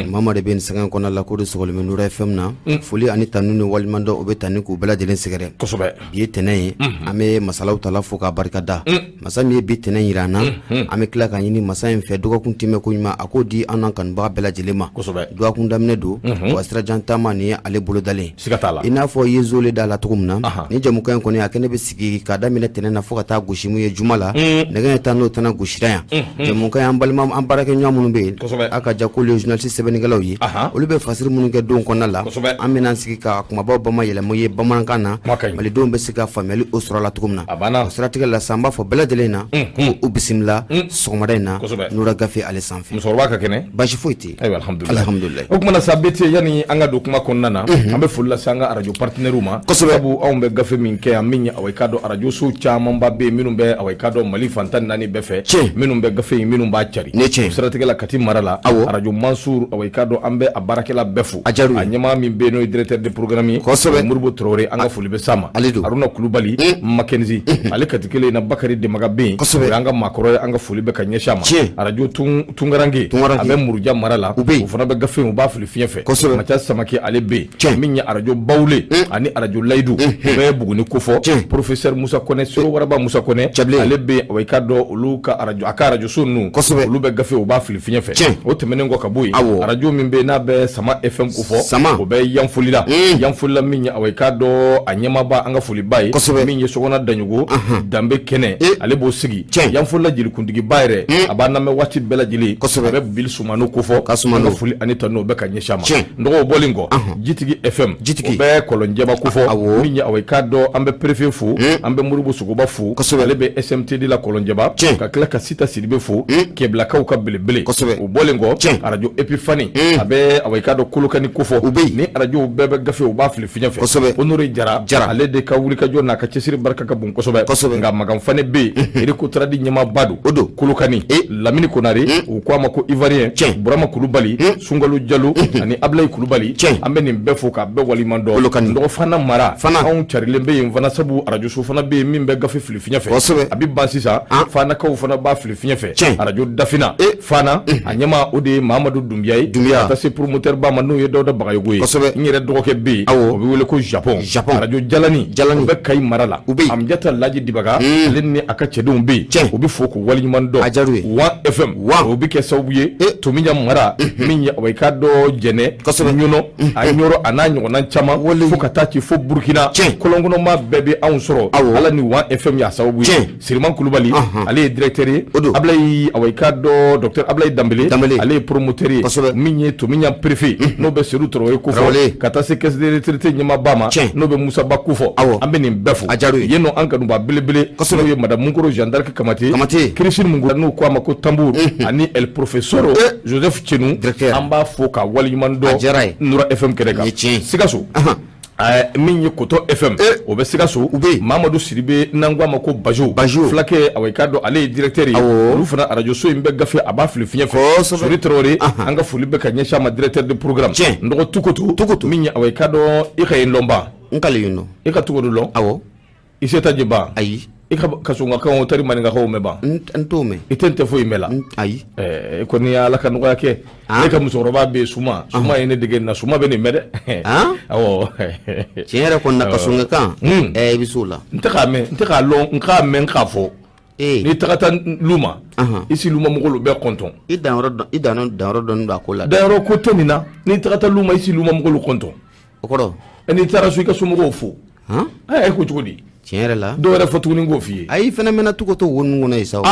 Maa de bɛ nin sanga kɔnɔ la ko de sɔgɔlen bɛ Nura FM na foli ani tanu ni waleɲumandɔn o bɛ taa ni k'u bɛɛ lajɛlen sɛgɛrɛ kosɛbɛ. Bi ye tɛnɛn ye, an bɛ masa Alahu taala fo k'a barika da, masa min ye bi tɛnɛn jira an na. An bɛ tila k'a ɲini masa in fɛ dɔgɔkun tɛmɛ ko ɲuman a k'o di an n'an kanubaga bɛɛ lajɛlen ma. Dɔgɔkun daminɛ don wa, sirajan taama nin ye ale bolodalen. Siga t'a la. I n'a fɔ i ye zole da la cogo min na, ni jɛmukan in kɔni a kɛnɛ bɛ sigi ka daminɛ tɛnɛn na fo ka taa gosi mun ye juma la, nɛgɛ ɲɛ 10 n'o tɛna gosira yan. Jɛmukan an balima, an baarakɛɲɔgɔn minnu bɛ yen, a ka ja k'olu ye journaliste sɛbɛnnikɛlaw ye, olu bɛ fasiri minnu kɛ don kɔnɔna la, an bɛna sigi ka kumabaw bamayɛlɛma ye bamanankan na, malidenw bɛ se ka faamuyali o sɔrɔ la cogo min na. O siratigɛ la sa, an b'a fɔ bɛɛ lajɛlen na ko u bisimila sɔgɔmada in na Nura Gafe ale sanfɛ. Musokɔrɔba ka kɛnɛ? Basi foyi tɛ. Ayiwa, alhamdulilayi. O kumana sa, BT, yanni an ka don kuma kɔnɔna na, an bɛ foli lase an ka arajo partenaires ma. Sabu anw bɛ gafe min kɛ yan, min ye awa i k'a dɔn arajo so camanba bɛ yen minnu bɛ awa i k'a dɔn Mali fan 14 bɛɛ fɛ, minnu bɛ gafe in, minnu b'a cari. Ne tiɲɛ. O siratigɛ la, Kati mara la, arajo Mansur, awa i k'a dɔn an bɛ a baarakɛla bɛɛ fo. A diyara u ye. A ɲɛmaa min bɛ yen n'o ye directeur de programme ye, Modibo Traoré, an ka foli bɛ s'a ma. Ale don. Haruna Kulubali Makenzi, ale Kati kelen in na, Bakari Demaga bɛ yen. O y'an ka maakɔrɔ ye, an ka foli bɛ ka ɲɛsin a ma. Arajo Tunkaranke, a bɛ Muruja mara la, u bɛ yen. O fana bɛ gafe in, u b'a fili fiɲɛ fɛ. Maca Samake, ale bɛ yen. Min ye arajo Bawule ani arajo Layidu, o bɛ Buguni kofɔ. Professeur Musa Kɔnɛ, Soro Waraba Musa Kɔnɛ, ale bɛ yen. I k'a dɔn olu ka arajo, a ka arajoso ninnu, olu bɛ gafe, u b'a fili fiɲɛ fɛ. O tɛmɛnen kɔ ka bɔ yen, arajo min bɛ yen n'a bɛ Sama FM kofɔ, Sama, o bɛ Yanfolila. Yanfolila min ye awa i k'a dɔn a ɲɛmaaba, an ka foliba ye min ye Sɔgɔna Daɲogo Danbe Kɛnɛ, ale b'o sigi. Yanfolila jelikuntigiba yɛrɛ, a b'an lamɛn waati bɛɛ lajɛlen, a bɛ Bili Sumano kofɔ. Ka an ka foli ani tanu o bɛ ka ɲɛsin a ma. N dɔgɔw bɔlen kɔ, Jitigi FM, Jitigi, o bɛ Kɔlɔnjɛba kofɔ. Min ye awa i k'a dɔn an bɛ préfet fo, an bɛ Modibo Sogoba fo, ale bɛ SMTD la Kɔlɔnjɛba, ka tila ka Sita Sidibe fo, Kɛbilakaw ka belebele. O bɔlen kɔ, arajo Epifani, a bɛ awa i k'a dɔn Kolokani kofɔ. U bɛ yen. Ni arajow bɛɛ bɛ gafe, u b'a fili fiɲɛ fɛ. Honore Jara, ale de ka wulikajɔ n'a ka cɛsiri barika ka bon kosɛbɛ. Nka Makan Fane bɛ yen, Recotrade ɲɛmaaba don. O don. Kolokani, Lamini Konare, u ko a ma ko Ivoirien, Burama Kulubali, Sunkalo Jalo ani Abulayi Kulubali, an bɛ nin bɛɛ fo k'a bɛɛ waleɲuman dɔn. Kolokani. Dɔgɔ Fana mara, anw carilen bɛ yen fana, sabu arajoso fana bɛ yen min bɛ gafe fili fiɲɛ fɛ. A bɛ ban sisan, Fanakaw fana b'a fili fiɲɛ fɛ. Arajo Dafina Fana, a ɲɛmaa o de ye Mamadu Dunbiya ye. Dunbiya. Ka taa se promoteur ba ma, n'o ye Dawuda Bagayogo ye. N yɛrɛ dɔgɔkɛ bɛ yen, o bɛ wele ko Japon. Japon. Arajo Jalani, Jalani, o bɛ Kayi mara la. U bɛ yen. Amjata Laji Dibaga, ale ni a ka cɛdenw bɛ yen. U bɛ fo k'u waleɲuman dɔn. A diyara u ye. Wan FM, o bɛ kɛ sababu ye Tomiɲan mara, min ye awa i k'a dɔn Jɛnɛ, Ɲɔnɔ, a Ɲɔrɔ a n'a ɲɔgɔnna caman, fo ka taa ci fo Burukina, kɔlɔnkɔnɔma bɛɛ bɛ anw sɔrɔ. Ala ni Wan FM y'a sababu ye. Siriman Kulubali, ale ye directeur ye. O don. Ablayi, awa i k'a dɔn docteur Ablayi Danbele, ale ye promoteur ye. Min ye Tomiɲan préfet, n'o bɛ Sedu Tarawele kofɔ, ka taa se caisse de retraite ɲɛmaaba ma, n'o bɛ Musa Ba kofɔ, an bɛ nin bɛɛ fo. A diyara u ye. Yen nɔ, an kanuba belebele, n'o ye madame Munkoro Jeanne d'Arc Kamate, Kamate, Christine Munkoro, n'u ko a ma ko Tambour, ani el professeur Joseph Tchenou, directeur, an b'a fo k'a waleɲuman dɔn. A diyara ye. Nura FM kɛnɛ kan. Nin ye tiɲɛ ye. Sikaso, min ye Koto FM, o bɛ Sikaso. U bɛ yen. Mamadu Sidibe, n'an ko a ma ko Bajo, Bajo fulakɛ, awa i k'a dɔn ale ye directeur ye. Olu fana arajoso in bɛ gafe, a b'a fili fiɲɛ fɛ. Sori Tarawele, an ka foli bɛ ka ɲɛsin a ma, directeur de programme. N dɔgɔ Tukoto, Tukoto, min ye awa i k'a dɔn i ka yen lɔn ba. N ka yen dɔn. I ka Tukoto lɔn? Awɔ. I se ta ban? Ayi. I ka kasɔnkakan o tari maninkakanw mɛn ban? N t'o mɛn. I tɛ n tɛ foyi mɛn la? Ayi. E kɔni Ala ka nɔgɔya kɛ. Ne ka musokɔrɔba bɛ yen, Suma. Suma ye ne dege nin na, Suma bɛ nin mɛn dɛ. Awɔ. Tiɲɛ yɛrɛ kɔni na, kasɔnkakan, i bɛ s'o la. N tɛ k'a mɛn, n tɛ k'a lɔn, n k'a mɛn k'a fɔ. N'i taga taa Luma, i si Luma mɔgɔw bɛɛ kɔntɔn. I danyɔrɔ i danyɔrɔ dɔnnen don a ko la. Danyɔrɔ ko tɛ nin na, n'i taga taa Luma, i si Luma mɔgɔw kɔntɔn. O kɔrɔ? N'i taara so, i ka somɔgɔw fo. E ko cogo di? Tiɲɛ yɛrɛ la. Dɔw yɛrɛ fɔ tuguni k'o f'i ye. Ayi, fana mɛnna Tukoto wo ninnu kɔnɔ yen sa.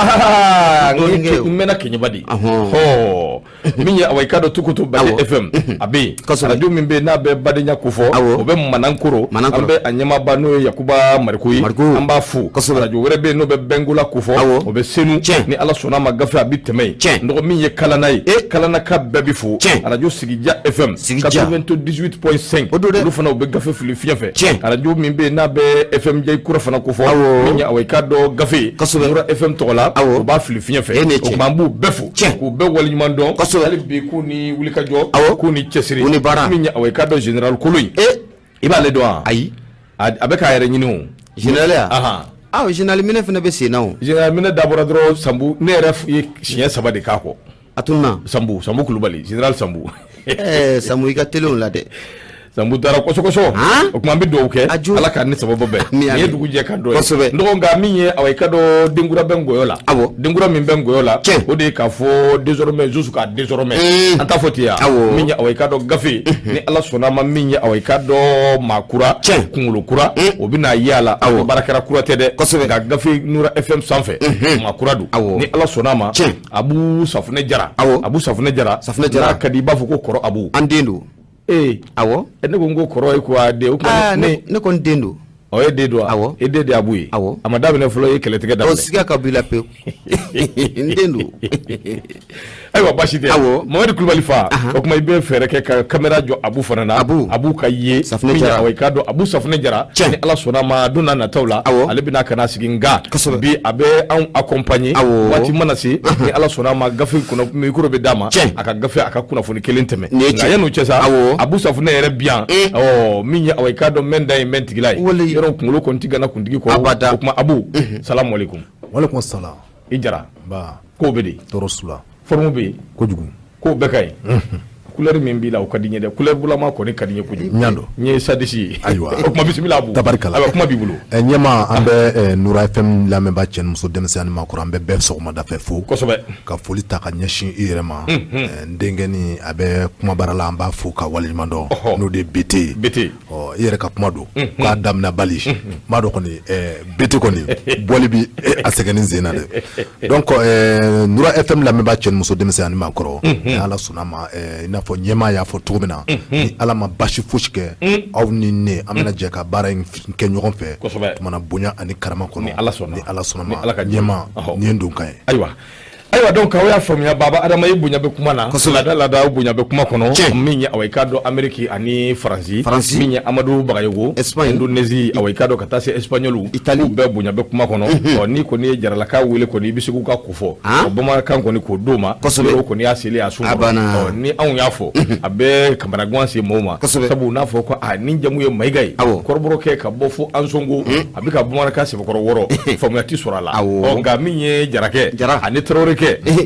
N mɛnna Keɲeba de. Ɔ, min ye awa i k'a dɔn Tukoto Bade FM, a bɛ yen. Arajo min bɛ yen n'a bɛ badenya kofɔ, o bɛ Manankoro. An bɛ a ɲɛmaaba, n'o ye Yakuba Mariko ye, an b'a fo. Arajo wɛrɛ bɛ yen n'o bɛ Bɛnkola kofɔ, o bɛ Senu. Ni Ala sɔnna a ma, gafe a bɛ tɛmɛ yen. Dɔgɔ min ye Kalana ye, Kalanaka bɛɛ bɛ fo. Arajo Sigija FM 98.5, o don dɛ, olu fana u bɛ gafe fili fiɲɛ fɛ. Tiɲɛ. Arajo min bɛ yen n'a bɛ FM Jayi kura fana kofɔ, min ye awa i k'a dɔn gafe Nura FM tɔgɔ la, u b'a fili fiɲɛ fɛ. O tuma an b'u bɛɛ fo, k'u bɛɛ waleɲuman dɔn. Hali bi k'u ni wulikajɔ, k'u ni cɛsiri, u ni baara. Min ye awa i k'a dɔn général Kolo ye, i b'ale dɔn wa? Ayi. A bɛ k'a yɛrɛ ɲini o. Général ya? Aw, général minɛ fana bɛ sen na o. Général minɛ dabɔra dɔrɔn, Sanbu, ne yɛrɛ ye siɲɛ 3 de k'a kɔ. A tununna. Sanbu, Sanbu Kulubali, général Sanbu. Ɛɛ Sanbu, i ka teli o la dɛ. Sanbu taara kɔsɔkɔsɔ. O tuma an bɛ dugawu kɛ, Ala k'an ni sababu bɛn. Nin ye dugu jɛ kan dɔ ye. Kosɛbɛ. N dɔgɔ, nka min ye, awa, i ka dɔn denkura bɛ ngɔyɔ la. Awɔ. Denkura min bɛ ngɔyɔ la. Tiɲɛ. O de ye k'a fɔ désormais, jusqu'à désormais. An t'a fɔ ten ya. Awɔ. Min ye, awa, i ka dɔn gafe ni Ala sɔnna a ma, min ye, awa, i ka dɔn maa kura. Tiɲɛ. Kunkolo kura. O bɛna ye a la. Awɔ. Baarakɛla kura tɛ dɛ. Kosɛbɛ. Nka gafe Nura FM sanfɛ. Maa kura don. Awɔ. Ni Ala sɔnna a ma. Tiɲɛ. Abu Safunɛ Jara. Awɔ. Abu Safunɛ Jara. Safunɛ Jara. N'a ka di i b'a fɔ ko kɔrɔ Abu. An den don. Ee. Awɔ. Ne ko n ko kɔrɔ ye ko a den o tuma. Aa, ne ne kɔni den don. Ɔ, e den don wa? Awɔ. E den de ye Abu ye? Awɔ. A ma daminɛ fɔlɔ, e ye kɛlɛtigɛ O daminɛ. siga ka bɔ i la pewu, n den don. Ayiwa, baasi tɛ. Awɔ. Mamadu Kulubali fa, o tuma i bɛ fɛɛrɛ kɛ ka caméra jɔ Abu fana na. Abu. Abu ka ye. Safunɛ Min ye, Jara. Awɔ, i k'a dɔn Abu Safunɛ Jara. Tiɲɛ. Ni Ala sɔnna a ma, don n'a nataw la. Awɔ. Ale bɛna ka na sigi, nka. Kosɛbɛ. Bi a bɛ anw accompagner. Awɔ. Waati mana se, ni Ala sɔnna a ma, gafe kɔnɔ micro bɛ d'a ma. Tiɲɛ. A ka gafe, a ka kunnafoni kelen tɛmɛ. Nin ye Nka tiɲɛ. yan'o cɛ sa. Awɔ. Abu Safunɛ yɛrɛ bi yan. Ɔ, min ye, awa, i k'a dɔn mɛn da ye mɛn tigila ye. Walayi. Yɔrɔ kunkolo kɔni tɛ gana kuntigi kɔ. Abada. O tuma Abu, salamu aleykum. Walekum salam. I Jara. Ba. Kow bɛ di? Tɔɔrɔ su la. Forme bɛ yen. Kojugu. Kow bɛɛ ka ɲi. Couleur min b'i la, o ka di n ye dɛ. Couleur bulama kɔni ka di n ye kojugu. N y'a dɔn. N ye sadisi ye. Ayiwa. O tuma bisimila Abu. Tabarikala. Ayiwa, kuma b'i bolo. Ɛ ɲɛma, an bɛ Nura FM lamɛnbaa cɛ ni muso, denmisɛnnin ani maakɔrɔ, an bɛ bɛɛ sɔgɔmada fɛ fo. Kosɛbɛ. Ka foli ta ka ɲɛsin i yɛrɛ ma. N denkɛni a bɛ kumabara la, an b'a fo ka waleɲuman dɔn. N'o de ye BT ye. BT. Ɔ, i yɛrɛ ka kuma don. K'a daminɛ bali. N b'a dɔn kɔni BT kɔni bɔli bi a sɛgɛnni sen na dɛ. Donc Nura FM lamɛnbaa cɛ ni muso, denmisɛnnin ani maakɔrɔ. Ni Ala sɔnna ma, i n'a fɔ ɲɛmaa y'a fɔ cogo min na, ni Ala ma basi fosi kɛ, aw ni ne, an bɛna jɛ ka baara in kɛ ɲɔgɔn fɛ. Kosɛbɛ. Tumana bonya ani karama kɔnɔ. Ni Ala sɔnna. Ni Ala sɔnna Ni ma. Ala ka jɛ. Ɲɛmaa, nin ye n don kan ye. Ayiwa. Ayiwa, donc aw y'a faamuya, Baba Adama ye bonya bɛ kuma na. Kosɛbɛ. Laada laada bonya bɛ kuma kɔnɔ. Tiɲɛ. Min ye, awa, i k'a dɔn Amérique ani Faransi. Faransi. Min ye Amadu Bagayogo. Espagne. Indonésie, awa, i k'a dɔn ka taa se Espagnol. Italie. K'u bɛɛ bonya bɛ kuma kɔnɔ. Ɔ, n'i kɔni ye jaralaka wele kɔni, i bɛ se k'u ka ko fɔ. Ɔ, bamanankan kɔni k'o d'o ma. Kosɛbɛ. Yɔrɔ kɔni y'a selen a sun A kɔrɔ. banna. Ɔ, ni anw y'a fɔ, a bɛ kamanagan se maaw ma. Kosɛbɛ. Sabu n'a fɔ ko aa, nin jamu ye Mayiga ye. Awɔ. Kɔrɔbɔrɔkɛ ka bɔ fo Ansongo, a bɛ ka bamanankan sɛbɛkɔrɔ wɔrɔ. Faamuya tɛ sɔrɔ a la. Awɔ. Ɔ, nka min ye jarakɛ. Jara. Ani Tarawelekɛ,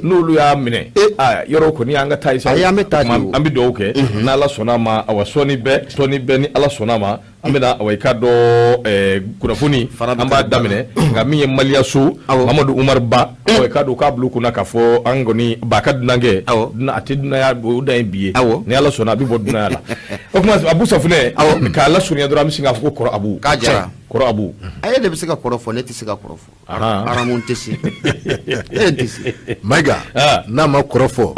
n'olu y'a minɛ, aa, yɔrɔ kɔni an ka taa ye sa. Ayi, an bɛ taa de o. An bɛ dugawu kɛ n'Ala sɔnna a ma. Awa, sɔɔni bɛɛ, sɔɔni bɛɛ, ni Ala sɔnna a ma, an bɛna, awa, i k'a dɔn kunnafoni Fara bɛ an b'a ka- daminɛ. Nka min ye Maliya so, Awɔ. Mamadu Umaru Ba, awa, i k'a dɔn k'a bila u kunna k'a fɔ an kɔni ba ka dunankɛ. Awɔ. Dunan, a tɛ dunanya, o dan ye bi ye. Awɔ. Ni Ala sɔnna, a bɛ bɔ dunanya la. O tuma Abu Safunɛ, k'a lasurunya dɔrɔn, an bɛ sin k'a fɔ ko kɔrɔ Abu. K'a jara. Kɔrɔ Abu. A e de bɛ se ka kɔrɔ fɔ, ne tɛ se ka kɔrɔ fɔ. Aramu tɛ se, e tɛ se. Mayiga, n'a ma kɔrɔ fɔ,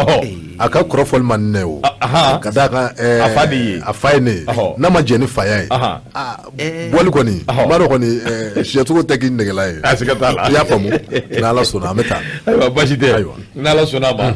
a ka kɔrɔ fɔli man di ne ye o. Ka d'a kan A fa de ye. A fa ye ne ye. N'a ma jɛn ni faya ye, bɔli kɔni, n b'a dɔn kɔni, siyɛcogo tɛ k'i negela ye. A siga t'a la. I y'a faamu, n'Ala sɔnna an bɛ taa. Ayiwa, basi tɛ. Ayiwa. N'Ala sɔnna a ma,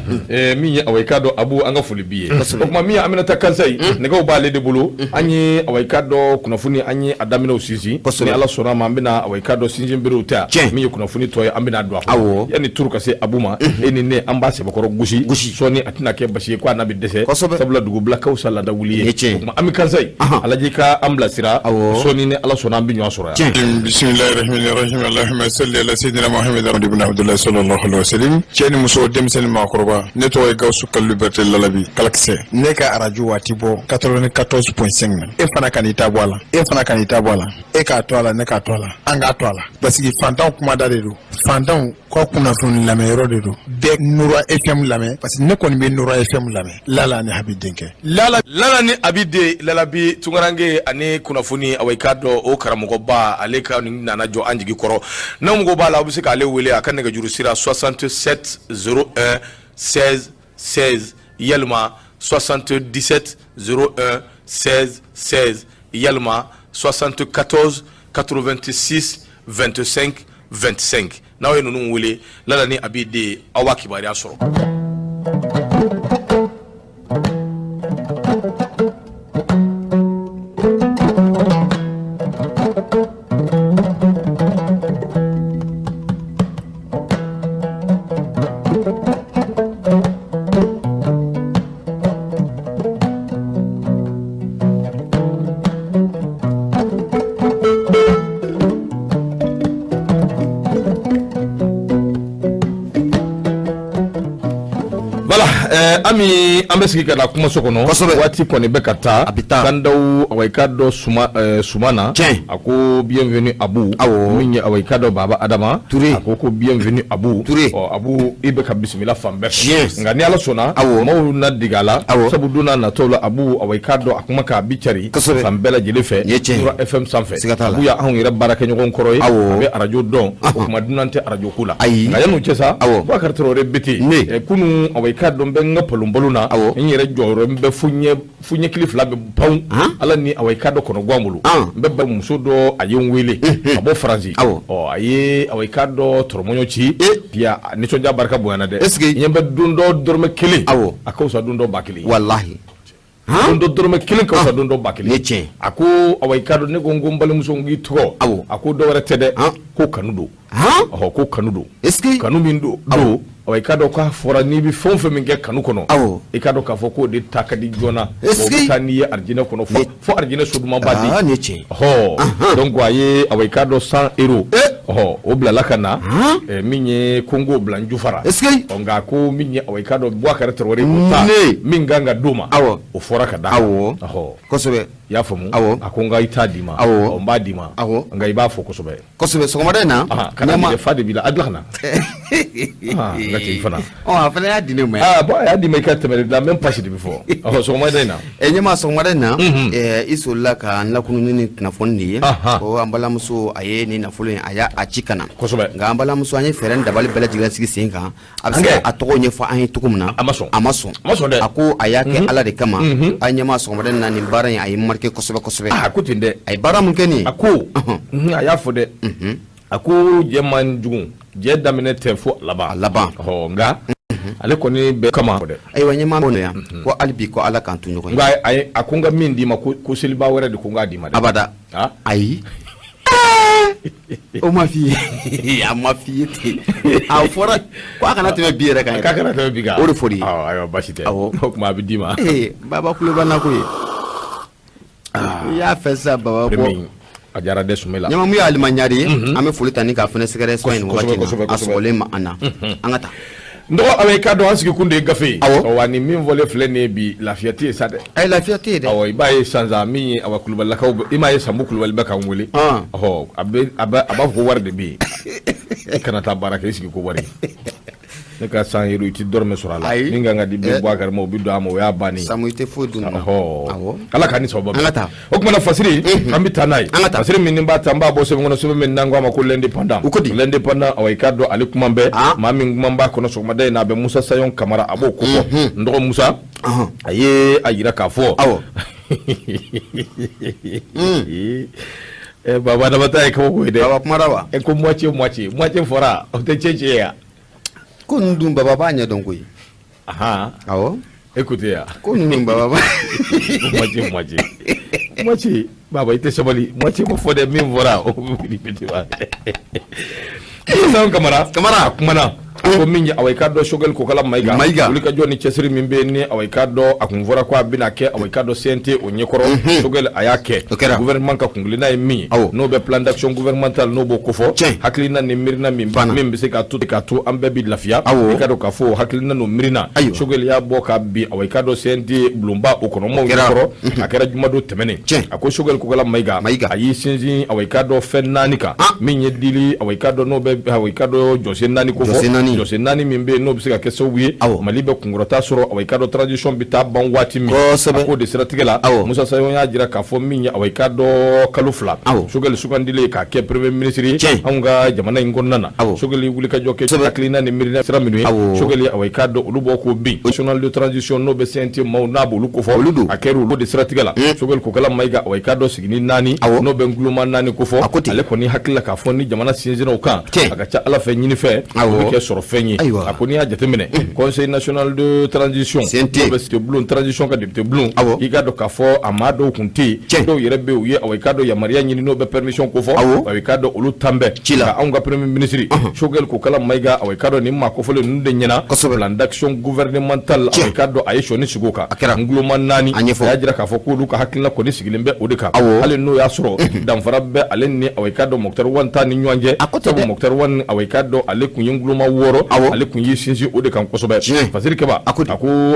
min ye, awa, i k'a dɔn Abu, an ka foli b'i ye. O tuma min ye Aminata Kansayi, nɛgɛw b'ale de bolo. An ye, awa, i k'a dɔn kunnafoni, an ye a daminɛw sinsin. Ni Ala sɔnna a ma, an bɛna, awa, i k'a dɔn sinsin berew ta. Tiɲɛ. Min ye kunnafoni tɔ ye, an bɛna don a kɔnɔ. Awɔ. Yanni turu ka se Abu ma, e ni ne, an b'a sɛbɛkɔrɔ gosi. Gosi. Sɔɔni a tɛna kɛ basi ye ko a n'a bɛ dɛsɛ. Kosɛbɛ. Sabula dugubila ka fisa laada wuli ye. Nin ye tiɲɛ ye. O tuma Ami Kansayi, a lajɛ i ka an bilasira. Awɔ. Sɔɔni ni Ala sɔnna, an bɛ ɲɔgɔn sɔrɔ yan. Tiɲɛ. Bismillahirrahmanirrahim. Allahumma salli ala sayyidina Muhammad ibn Abdullah sallallahu alaihi wasallam. Cɛ ni muso, denmisɛnnin, maakɔrɔba, ne tɔgɔ ye Gawusu Kalilu Berete Lalabi Kalakisɛ. Ne ka arajo waati bɔ 94.5 na. E fana ka n'i ta bɔ a la, e fana ka n'i ta bɔ a la, e k'a to a la, ne k'a to a la, an k'a to a la, parce que fantanw kumada de don, fantanw ka kunnafoni lamɛnyɔrɔ de don. Bɛɛ Nura FM lamɛn, parce que ne kɔni bɛ Nura FM lamɛn. Lala ni Habi denkɛ Lala. Lala ni Abi den Lalabi Tunkaranke ani kunnafoni, awa, i k'a dɔn o karamɔgɔba, ale ka nin nana jɔ an jigi kɔrɔ. N'aw mago b'a la, aw bɛ se k'ale wele a ka nɛgɛjuru sira 67 01 16 16, yalima 77 01 16 16, yalima 74 86 25 25. N'aw ye ninnu wele, Lala ni Abi den, aw b'a kibaruya sɔrɔ. Ami, an bɛ sigi ka na kumaso kɔnɔ. Kosɛbɛ. Waati kɔni bɛ ka taa. A bɛ taa. Kandaw, awa, i k'a dɔn suma na. Tiɲɛ. A ko bienvenue Abu. Awɔ. Min ye, awa, i k'a dɔn Baba Adama. Ture. A ko bienvenue Abu. Ture. Ɔ Abu, i bɛ ka bisimila fan bɛɛ fɛ. Tiɲɛ. Nka ni Ala sɔnna. Awɔ. Maaw na dege a la. Awɔ. Sabu don n'a nataw la, Abu, awa, i k'a dɔn a kuma kan a bi cari. Kosɛbɛ. Fan bɛɛ lajɛlen fɛ. Nin ye tiɲɛ ye. Mura FM sanfɛ. Siga t'a la. Abu y'anw yɛrɛ baarakɛɲɔgɔn kɔrɔ ye. Awɔ. A bɛ arajo dɔn. O tuma dunan tɛ arajo ko la. Ayi. Nka yan'o cɛ sa. Awɔ. Bubakari Tarawele Bete. Ne. Kunun, awa, i k'a dɔn n bɛ n ka palonpalon na. Awɔ. N yɛrɛ jɔyɔrɔ n bɛ fo ɲɛkili fila bɛ pan. Han? Ala ni, awa, i k'a dɔn kɔnɔguwan bolo. An. N bɛ ba muso dɔ, a ye n wele ka bɔ Faransi. Awɔ. Ɔ, a ye, awa, i k'a dɔn tɔrɔmɔɲɔ ci. E. Bi a nisɔndiya barika bonyana dɛ. Est-ce que- ɲɛ bɛ don dɔ dɔrɔmɛ kelen. Awɔ. A ka fisa don dɔ 1000 ye. Walahi. Don dɔ dɔrɔmɛ kelen ka fisa don dɔ 1000 Nin ye tiɲɛ ye. A ko, awa, i k'a dɔn ne ko n balimamuso, n k'i tɔgɔ. Awɔ. A ko dɔ wɛrɛ tɛ dɛ. Han? Ko kanu don. Han? Ɔhɔ, ko kanu don. Est-ce que Kanu min don, awa, i k'a dɔn k'a fɔra n'i bɛ fɛn o fɛn min kɛ kanu kɔnɔ. Awɔ. I k'a dɔn k'a fɔ k'o de ta ka di joona. Est-ce O bɛ que- taa n'i ye arijinɛ kɔnɔ fo arijinɛ so dumanba di. Aa, nin ye tiɲɛ ye. Ɔhɔ, donc a ye, awa, i k'a dɔn 100 euros. Eh. Ɔhɔ, o bilala ka na. Han? Min ye ko n k'o bila n jufara. Est-ce que- Ɔ, nka ko min ye, awa, i k'a dɔn Bubakari Tarawele o ta. Ne. Min kan ka d'o ma. Awɔ. O fɔra ka d'a kan. Awɔ. Ɔhɔ. Kosɛbɛ. I y'a faamu. Awɔ. A ko n ka i t'a d'i ma. Awɔ. Ɔ, n b'a d'i ma. Awɔ. Nka i b'a fɔ kosɛbɛ. Kosɛbɛ, sɔgɔmada in na. Ahan, kana ɲɛma minɛ fa de b'i la, a dilan ka na. N ka cɛ, i fana. Ɔ, a fana y'a di ne ma yan. Ah bon, a y'a d'i ma, i ka tɛmɛ la même page de bɛ fɔ. Ɔhɔ, sɔgɔmada in na. Ɲɛma, sɔgɔmada in na, i solila ka n lakunun ni kunnafoni de ye. Ahan. Ko an balimamuso, a ye nin nafolo in, a y'a a ci ka na. Kosɛbɛ. Nka an balimamuso, an ye fɛɛrɛ ni dabali bɛɛ lajɛlen sigi sen kan, a bɛ se An kɛ. ka a tɔgɔ ɲɛfɔ an ye cogo min na. A ma sɔn. A ma sɔn. A ma sɔn dɛ. A ko a y'a kɛ Ala de kama. A ɲɛma, sɔgɔmada in na, nin baara in a ye marqué kosɛbɛ kosɛbɛ. Ah, a ko ten dɛ. A ye baara mun kɛ nin ye? A ko, a y'a fɔ dɛ. A ko jɛ man jugu, jɛ daminɛ tɛ fo a laban. A laban. Ɔhɔ, nka ale kɔni bɛ kama dɛ. Ayiwa ɲɛma, bɔ yan ko hali bi ko Ala k'an to ɲɔgɔn ye. Nka a ko n ka min d'i ma, ko seliba wɛrɛ de ko n k'a d'i ma dɛ. Abada. Ah. Ayi, o ma f'i ye, a ma f'i ye ten, a fɔra ko a kana tɛmɛ bi yɛrɛ kan. K'a kana tɛmɛ bi kan. O de fɔr'i ye. Awɔ, ayiwa, baasi tɛ. Awɔ. O tuma a bɛ d'i ma. Ee, Baba kulo b'a na koyi, i y'a fɛ sisan, Baba bɔ. Min a diyara dɛ, Sumela. Ɲama, mun ye Alima Ɲari ye, an bɛ foli ta ni k'a fana sɛgɛrɛ Espagne nin wagati in Kosɛbɛ, na, a kosɛbɛ. sɔgɔlen ma an na, an ka taa. N dɔgɔ, awa, i k'a dɔn an sigi kun de ye gafe ye. Awɔ. Wa ni min fɔlen filɛ nin ye bi, lafiya tɛ yen sa dɛ. Ayi, lafiya tɛ yen dɛ. Awɔ, i b'a ye sisan min ye, awa, kulubalilakaw i m'a ye Sanbu Kulubali bɛ k'an wele. Ɔn. Ɔhɔ, a b'a fɔ ko wari de bɛ yen, i kana taa baara kɛ, i sigi ko wari. Ne ka 100 euros, i ti dɔrɔmɛ sɔrɔ a la. Ayi. Min kan ka di Bubakari ma, o bɛ don a ma, o y'a bannen ye. Samu, i tɛ foyi dun. Ɔhɔ. Awɔ. Ala k'an ni sababa bɛn. An ka taa. O tuma na, Fasiri, an bɛ taa n'a ye. An ka taa. Fasiri min b'a ta, n b'a bɔ sɛbɛn kɔnɔ, sɛbɛn min n'an ko a ma ko L'Indépendant. U ko di? L'Indépendant, awa, i k'a dɔn ale kuma bɛ. Ah. Maa min kuma b'a kɔnɔ sɔgɔmada in na, a bɛ Musa Sayon Kamara, a b'o kofɔ. N dɔgɔ Musa, Ɔhɔn. a ye a yira k'a fɔ. Awɔ. Baba Adama ta ye kabako ye dɛ. Baba kumara wa? Ko moitié moitié moitié fɔra, o tɛ cɛ cɛ ye ya. Ko ninnu dun, Baba b'a ɲɛdɔn koyi. Ahan. Awɔ. Écoutez ya. Ko ninnu, Baba b'a Moitié moitié moitié, baba, i tɛ sabali, moitié ma fɔ dɛ, min fɔra o bɛ wuli biti wa. Sisan Kamara. Kamara. A kumana, a ko min ye, awa, i k'a dɔn Choguel Kokala Mayiga. Mayiga. Wuli ka jɔ ni cɛsiri min bɛ yen ni, awa, i k'a dɔn a kun fɔra ko a bɛna kɛ, awa, i k'a dɔn CNT o ɲɛkɔrɔ, Choguel a y'a kɛ. O kɛra. Gouvernement ka kunkilenna ye min ye, Awɔ. n'o bɛ plan d'action gouvernemental, n'o b'o kofɔ. Tiɲɛ. Hakilina ni miirina min Banna. min bɛ se k'a to an bɛɛ bɛ lafiya. Awɔ. I k'a dɔn k'a fɔ o hakilina n'o miirina, Ayiwa. Choguel y'a bɔ k'a bin, awa, i k'a dɔn CNT bulonba o kɔnɔ maaw kɛra. ɲɛkɔrɔ, a kɛra jumadon tɛmɛnen. Tiɲɛ. A ko Choguel Kokala Mayiga. Mayiga. A y'i sinsin, awa, i k'a dɔn fɛn naani kan. Ah. Min ye dili, awa, i k'a dɔn n'o bɛ, awa, i k'a dɔn jɔsen naani ko fɔ. Jɔsen naani. Jɔsen naani min bɛ yen, n'o bɛ se ka kɛ sababu ye, Awɔ. Mali bɛ kunkɔrɔta sɔrɔ, awa, i k'a dɔn transition bɛ taa ban waati min. Kosɛbɛ. A k'o de siratigɛ la, Awɔ. Musa Sayon y'a jira k'a fɔ min ye, awa, i k'a dɔn kalo 2, Awɔ. Choguel sugandilen k'a kɛ premier ministre ye Tiɲɛ. anw ka jamana in kɔnɔna na. Awɔ. Choguel ye wulikajɔ kɛ, Kosɛbɛ. hakilina ni miirina sira minnu ye, Awɔ. Choguel, awa, i k'a dɔn olu bɔ k'o bin national de transition, n'o bɛ CNT maaw n'a b'olu kofɔ. Olu don. A kɛra olu de siratigɛ la, Choguel Kokala Mayiga, awa, i k'a dɔn sigini naani, Awɔ. n'o bɛ nguloma naani kofɔ. A ko ten. Ale kɔni hakili la k'a fɔ ni jamana sinsinna o kan, Tiɲɛ. a ka ca Ala fɛ, ɲini fɛ Awɔ. o bɛ kɛ sɔrɔ fɛn ye. Ayiwa. A ko n'i y'a jateminɛ, Conseil national de transition, CNT. n'o bɛ député bulon, transition ka député bulon, Awɔ. i k'a dɔn k'a fɔ a maa dɔw tun tɛ yen. Tiɲɛ. Dɔw yɛrɛ bɛ yen, u ye, awa, i k'a dɔn yamaruya ɲini, n'o bɛ permission kofɔ. Awɔ. Awa, i k'a dɔn olu tan bɛɛ Ci la. Nka anw ka premier ministre Choguel Kokala Mayiga, awa, i k'a dɔn nin maa kofɔlen ninnu de ɲɛna Kosɛbɛ. plan d'action gouvernemental, Tiɲɛ. awa, i k'a dɔn a ye sɔnni sigi o kan. A kɛra. Nguloma naani, A ɲɛfɔ. a y'a jira k'a fɔ k'olu ka hakilina kɔni sigilen bɛ o de kan. Awɔ. Hali n'o y'a sɔrɔ danfara bɛ ale ni, awa, i k'a dɔn Moctar Ouane ta ni ɲɔgɔn cɛ. A ko ten Sabu dɛ. Moctar Ouane, awa, i k'a dɔn ale tun ye nguloma 6 tɔɔrɔ, ale tun y'i sinsin o de kan kosɛbɛ. Fasiri Kɛba a ko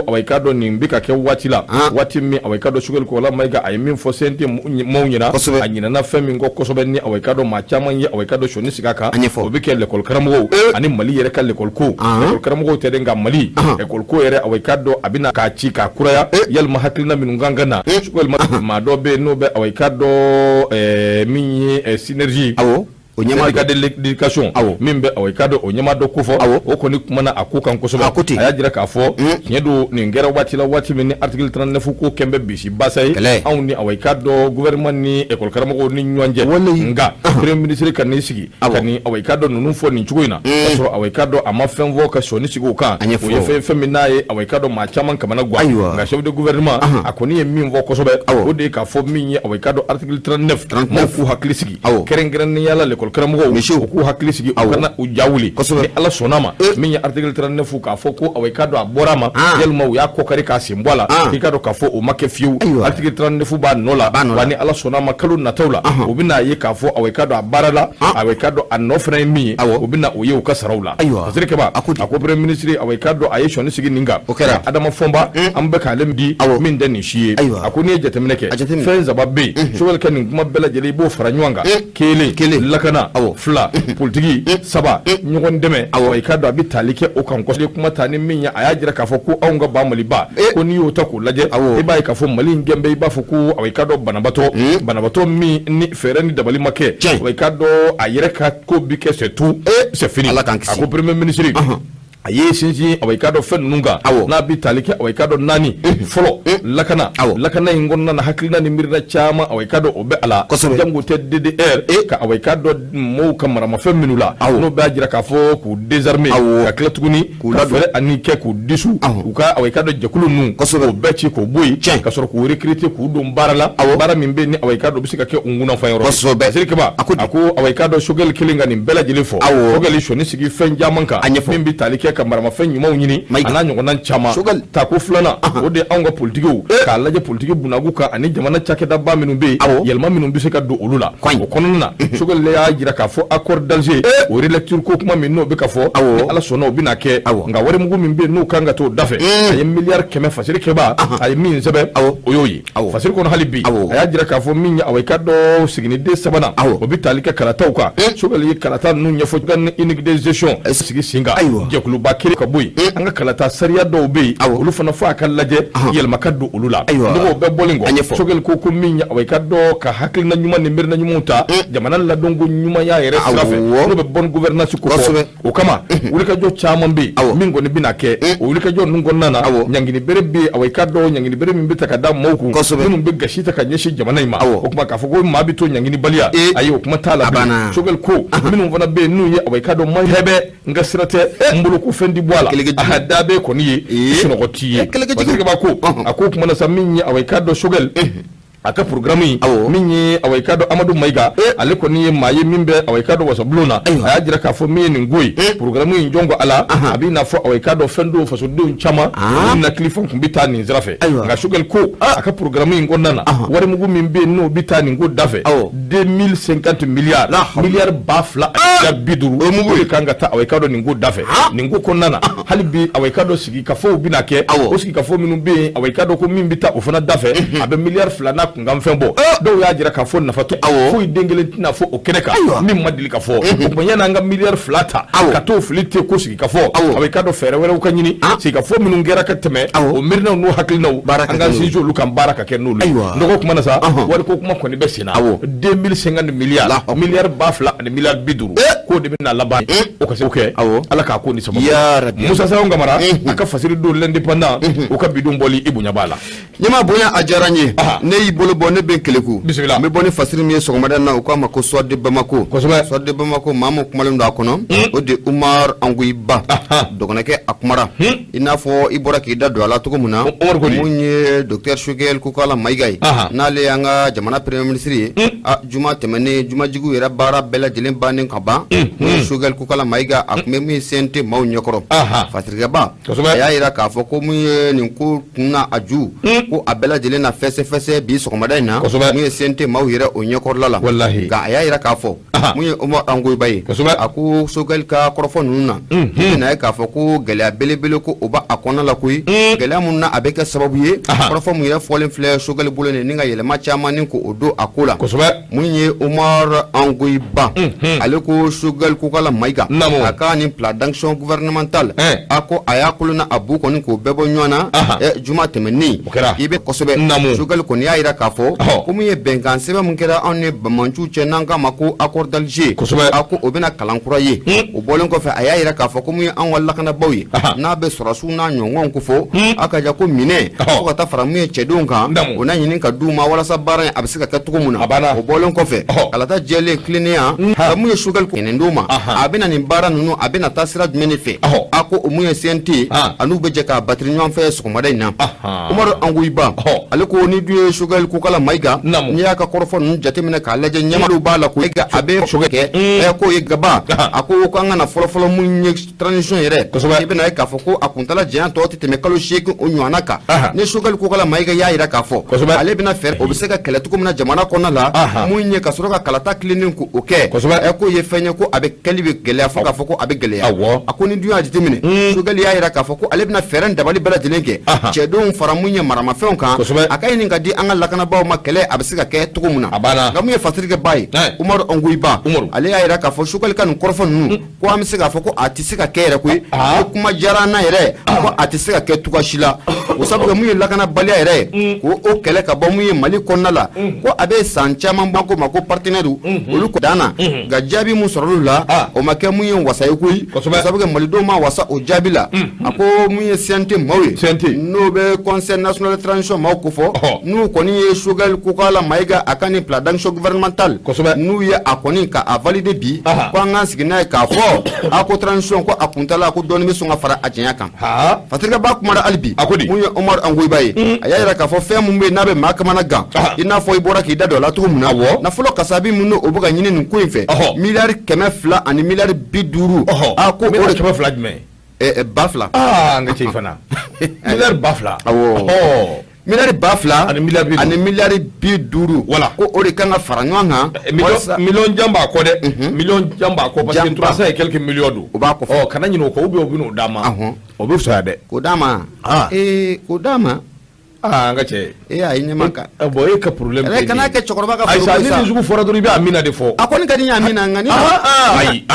awa i k'a dɔn nin bɛ ka kɛ waati la, waati min awa i k'a dɔn Sogɛli Kokala Mayiga a ye min fɔ CNT maaw ɲɛna, a ɲinɛna fɛn min kɔ kosɛbɛ ni awa i k'a dɔn maa caman ye awa i k'a dɔn sɔnni sigi a kan, o bɛ kɛ lɛkɔli karamɔgɔw ani Mali yɛrɛ ka lɛkɔli ko, lɛkɔli karamɔgɔw tɛ dɛ, nka Mali lɛkɔli ko yɛrɛ awa i k'a dɔn a bɛna k'a ci k'a kuraya, yalima hakilina minnu kan ka na, maa dɔ bɛ yen n'o bɛ awa i k'a dɔn min ye synergie O ɲɛmaa syndicat de l'éducation min bɛ awa i k'a dɔn o ɲɛmaa dɔ kofɔ, o kɔni kumana a ko kan kosɛbɛ, A ko ten. A y'a jira k'a fɔ tiɲɛ don nin kɛra waati la, waati min ni article 39 ko kɛn bɛ bisi basa ye Kɛlɛ. anw ni awa i k'a dɔn gouvernement ni école karamɔgɔw ni ɲɔgɔn cɛ, nka premier ministre ka n'i sigi ka nin awa i k'a dɔn ninnu fɔ nin cogo in na, k'a sɔrɔ awa i k'a dɔn a ma fɛn fɔ ka sɔnni sigi o kan, A ɲɛfɔ. o ye fɛn fɛn min n'a ye awa i k'a dɔn maa caman kamana gan. Ayiwa. Nka chef de gouvernement a kɔni ye min fɔ kosɛbɛ, o de ye k'a fɔ min ye awa i k'a dɔn article 39 maaw k'u hakili sigi, kɛrɛnkɛrɛnnenya la l'école karamɔgɔw Misiw. u k'u hakili sigi, u kana u ja wuli. Ni Ala sɔnna ma, min ye article 39 k'a fɔ ko awa i k'a dɔn a bɔra a ma, yalima u y'a kɔkari k'a sen bɔ a la, k'i k'a dɔn k'a fɔ o ma kɛ fiyewu. Article 39 b'a nɔ la, wa ni Ala sɔnna ma, kalo nataw la u bɛna ye k'a fɔ awa i k'a dɔn a baara la, awa i k'a dɔn a nɔ fana ye min ye, u bɛna o ye u ka saraw la. Fasiri Kɛba a ko premier ministre awa i k'a dɔn a ye sɔnni sigi nin kan. O kɛra. Adama Fɔnba, an bɛ k'ale di min tɛ nin si ye. A ko n'i ye jateminɛ kɛ, fɛn saba bɛ yen, Sogɛli ka nin kuma bɛɛ lajɛlen i b'o fara ɲɔgɔn kan: kelen, Kelen. lakana; fila, politiki; saba, ɲɔgɔn dɛmɛ. Awa i k'a dɔn a bɛ tali kɛ o kan kosɛbɛ. Kuma ta ni min ye, a y'a jira k'a fɔ ko anw ka ba Maliba, ko n'i y'o ta k'o lajɛ, i b'a ye k'a fɔ Mali in gɛn bɛ i b'a fɔ ko awa i k'a dɔn banabaatɔ min ni fɛɛrɛ ni dabali ma kɛ, awa i k'a dɔn a yɛrɛ ka ko bi kɛ c'est tout, c'est fini. Ala k'an kisi. A ko premier ministre a ye sinsin awa i k'a dɔn fɛn ninnu kan, n'a bɛ tali kɛ awa i k'a dɔn naani. Fɔlɔ, lakana. Lakana in kɔnɔna na, hakilina ni miirina caman awa i k'a dɔn o bɛ a la. Jango tɛ DDR ka awa i k'a dɔn mɔɔw ka maramafɛn minnu la, n'o b'a jira k'a fɔ k'u désarmer, ka tila tuguni ka fɛɛrɛ ani kɛ k'u dissous, u ka awa i k'a dɔn jɛkulu ninnu k'o bɛɛ ci k'o bɔ yen, ka sɔrɔ k'u recruter k'u don baara la, baara min bɛ yen ni awa i k'a dɔn o bɛ se ka kɛ u kunnafan yɔrɔ ye. Fasiri Kɛba a ko awa i k'a dɔn Sogɛli kelen ka nin bɛɛ lajɛlen fɔ, Sogɛli sɔnni sigi fɛn caman kan min bɛ tali kɛ ka maramafɛn ɲumanw ɲini a n'a ɲɔgɔnna caman. Tako filanan, o de ye anw ka politikiw k'a lajɛ, politiki bunakun kan ani jamana cakɛdaba minnu bɛ yen, yɛlɛma minnu bɛ se ka don olu la. O kɔnɔna na, Sogɛli y'a jira k'a fɔ accord d'Alger o relecture ko kuma min n'o bɛ ka fɔ, ni Ala sɔnna o bɛna kɛ, nka warimugu min bɛ yen n'o kan ka t'o dafɛ, a ye miliyari 100, Fasiri Kɛba a ye min sɛbɛn, o y'o ye fasiri kɔnɔ. Hali bi a y'a jira k'a fɔ min ye awa i k'a dɔn siginiden sabanan, o bɛ tali kɛ kalataw kan. Sogɛli ye kalata ninnu ɲɛfɔ, organe unique de gestion sigi sen kan, jɛkuluba kelen ka bɔ yen. An ka kalata sariya dɔw bɛ yen, olu fana fo a ka lajɛ, yɛlɛma ka don olu la. Nɔgɔw bɛɛ bɔlen kɔ, Sogɛli ko min ye awa i k'a dɔn ka hakilina ɲuman ni miirina ɲumanw ta jamana ladonko ɲumanya yɛrɛ sira fɛ, n'o bɛ bonne gouvernance ko fɔ. O kama wulikajɔ caman bɛ yen min kɔni bɛna kɛ. O wulikajɔ ninnu kɔnɔna na, ɲangini bere bɛ yen, awa i k'a dɔn ɲangini bere min bɛ ta ka da maaw kun minnu bɛ gasi ta ka ɲɛsin jamana in ma. O kuma k'a fɔ ko maa bɛ to ɲanginibaliya, ayi, o kuma t'a la bilen. Sogɛli ko minnu fana bɛ yen n'u ye awa i k'a dɔn ma hɛbɛ n ka sira tɛ n bolo ko fɛn tɛ bɔ a la, a da bɛ kɔni ye sunɔgɔ t'i ye. Fasirikɛba ko a ko kuma na sa, min ye awa i k'a dɔn Sogɛli a ka programme in, min ye awa i k'a dɔn Amadu Mayiga, ale kɔni ye maa ye min bɛ awa i k'a dɔn wasabulon na. A y'a jira k'a fɔ min ye nin ko ye, programme in jɔn ko Ala, a b'i n'a fɔ awa i k'a dɔn fɛn don fasodenw caman olu nakilifɛn tun bɛ taa nin sira fɛ. Nka Sogɛli ko a ka programme in kɔnɔna na, warimugu min bɛ yen n'o bɛ taa nin ko dafɛ, 2050 milliards, miliyari 2050, o de kan ka taa awa i k'a dɔn nin ko dafɛ. Nin ko kɔnɔna na, hali bi awa i k'a dɔn sigikafɔw bɛna kɛ. O sigikafɔ minnu bɛ yen, awa i k'a dɔn ko min bɛ taa o fana dafɛ, a bɛ miliyari 2 n'a kunkanfɛn bɔ. Dɔw y'a jira k'a fɔ nafa tɛ foyi, den kelen tɛna fɔ o kɛnɛ kan min ma deli ka fɔ. O tuma yanni an ka miliyari 2 ta ka t'o fili ten ko sigikafɔ, awa i k'a dɔn fɛɛrɛ wɛrɛw ka ɲini. Sigikafɔ minnu kɛra ka tɛmɛ, o miirinaw n'o hakilinaw, an k'an sinsin olu kan, baara ka kɛ n'olu ye. Nɔgɔ kuma na sa, wariko kuma kɔni bɛ sen na, 2050 milliards, miliyari 2000 ani miliyari 50, k'o de bɛna laban o ka se kɛ. Ala k'a ko ni sababu. Musa Sayon Kamara a ka fasiri don L'Indépendant, o ka bidon bɔli i bonya b'a la. Ɲɛma bonya, a diyara n ye. Ne y'i bolo bɔ, ne bɛ Keleku. Bisimila. N bɛ bɔ ni fasiri min ye sɔgɔmada in na, u k'a ma ko Soir de Bamako. Soir de Bamako, maa min kumalen don a kɔnɔ, o de Umar Anguyi Ba dɔgɔnɔkɛ. A kumara i n'a fɔ i bɔra k'i da don a la cogo min na, mun ye docteur Choguel Kokala Mayiga ye, n'ale y'an ka jamana premier ministre ye. Juma tɛmɛnen, jumajigiw yɛrɛ baara bɛɛ lajɛlen bannen ka ban, mun ye Choguel Kokala Mayiga, a tun bɛ min CNT maaw ɲɛkɔrɔ. Fasirikɛba a y'a jira k'a fɔ ko mun ye nin ko kun na a ju, ko a bɛɛ lajɛlen na fɛsɛfɛsɛ bi sɔgɔmada in na, mun ye CNT maaw yɛrɛ o ɲɛkɔrɔla la. Nka a y'a jira k'a fɔ Mun ye Umaru Angoyiba ye, a ko Sogɛli ka kɔrɔfɔ ninnu na, i bɛna ye k'a fɔ ko gɛlɛya belebele ko o b'a kɔnɔ la koyi, gɛlɛya minnu na a bɛ kɛ sababu ye, kɔrɔfɔ min yɛrɛ fɔlen filɛ Sogɛli bolo nin ka yɛlɛma caman ni k'o don a ko la. Mun ye Umaru Angoyiba, ale ko Sogɛli Kokala Mayiga, a ka nin plan d'action gouvernemental, a ko a y'a kolo n'a bu kɔni k'o bɛɛ bɔ ɲɔgɔn na juma tɛmɛnen. I bɛ kosɛbɛ. Sogɛli kɔni y'a jira k'a fɔ ko min ye bɛnkan sɛbɛn min kɛra anw ni banbaanciw cɛ n'an k'a ma ko accord d'Alger, a ko o bɛna kalan kura ye. O bɔlen kɔfɛ, a y'a jira k'a fɔ ko min ye anw ka lakanabaaw ye, n'a bɛ sɔrɔdasiw n'a ɲɔgɔnw ko fɔ, a ka ja ko minɛn fo ka taa fara min ye cɛdenw kan, o na ɲini ka d'u ma walasa baara in a bɛ se ka kɛ cogo min na. O bɔlen kɔfɛ, kalata jɛlen, tilennenya, ka mun ye Sogɛli kɛnɛdon ma, a bɛna nin baara ninnu, a bɛna taa sira jumɛn de fɛ? A ko o mun ye CNT a n'u bɛ jɛ k'a batiri ɲɔgɔn fɛ sɔgɔmada in na. Umaru Angoyiba, ale ko ni dun ye Sogɛli Kokala Mayiga, n'i y'a ka kɔrɔfɔ ninnu jateminɛ k'a lajɛ, ɲɛma b'a la ko a bɛ Sogɛli kɛ k'o ye gaba. A ko ko an ka na fɔlɔfɔlɔ mun ye transition yɛrɛ, i bɛna ye k'a fɔ ko a kuntala janya tɔ tɛ tɛmɛ kalo 8 o ɲɔgɔnna kan. Ni Sogɛli Kokala Mayiga y'a jira k'a fɔ ale bɛna fɛɛrɛ o bɛ se ka kɛlɛ cogo min na jamana kɔnɔna la, mun ye ka sɔrɔ ka kalata tilennen ko o kɛ, k'o ye fɛn ye ko a bɛ kɛli bɛ gɛlɛya fo k'a fɔ ko a bɛ gɛlɛya. A ko ni dun y'a jateminɛ, Sogɛli y'a jira k'a fɔ ko ale bɛna fɛɛrɛ dabali bɛɛ lajɛlen kɛ, cɛdenw fara mun ye maramafɛnw kan, a ka ɲini ka di an ka lakanabaaw ma, kɛlɛ a bɛ se ka kɛ cogo min na. Nka mun ye fasirikɛba ye, Umaru Angoyiba, ale y'a jira k'a fɔ Sogɛli ka nin kɔrɔfɔ ninnu, ko an bɛ se k'a fɔ ko a tɛ se ka kɛ yɛrɛ koyi, ko kuma diyara an na yɛrɛ, ko a tɛ se ka kɛ cogoya si la. O sabu kɛ mun ye lakanabaliya yɛrɛ ye, ko o kɛlɛ ka bɔ mun ye Mali kɔnɔna la, ko a bɛ san caman bɔ, ko ma ko partenaires olu ko dan na, nka jaabi mun sɔrɔla la, o ma kɛ mun ye wasa ye koyi, o sabu kɛ malidenw ma wasa o jaabi la. A ko mun ye CNT maaw ye, n'o bɛ Conseil national de transition maaw ko fɔ, n'u kɔni ye Sogɛli Kokala Mayiga a ka nin plan d'action gouvernemental, n'u ye a kɔni ka a valider bi, ko an k'an sigi n'a ye k'a fɔ a ko transition ko a kuntala ko dɔɔnin bɛ sɔn ka fara a janya kan. Fasirikɛba kumara hali bi. A ko di? Mun ye Umaru Angoyiba ye, a y'a jira k'a fɔ fɛn min bɛ yen n'a bɛ maa kamana gan, i n'a fɔ i bɔra k'i da don a la cogo min na, nafolo kasabi min n'o bɛ ka ɲini nin ko in fɛ, 200 miliyari ani 50 miliyari, a ko o de 200 jumɛn? 2000. Aa, n ka cɛ, fana 2000 miliyari. Awɔ, 2000 miliyari ani miliyari ani 50 miliyari. Voilà. Ko o de kan ka fara ɲɔgɔn kan. Miliyɔn jan b'a kɔ dɛ, miliyɔn jan b'a kɔ, parce que 300 et quelques millions don. O b'a kɔfɛ. Ɔ, kana ɲinɛ o kɔ, ou bien o bɛ n'o d'a ma, o bɛ fisaya dɛ. K'o d'a ma. Ee, k'o d'a ma. Aa, an ka cɛ. E y'a ye ɲɛma kan. Bon, e ka problème. Ɛ, kana kɛ cɛkɔrɔba ka foro. Ayi sa, ni nin sugu fɔra dɔrɔn, i bɛ Amina de fɔ. A kɔni ka di n ye Amina, nka ni. Ayi.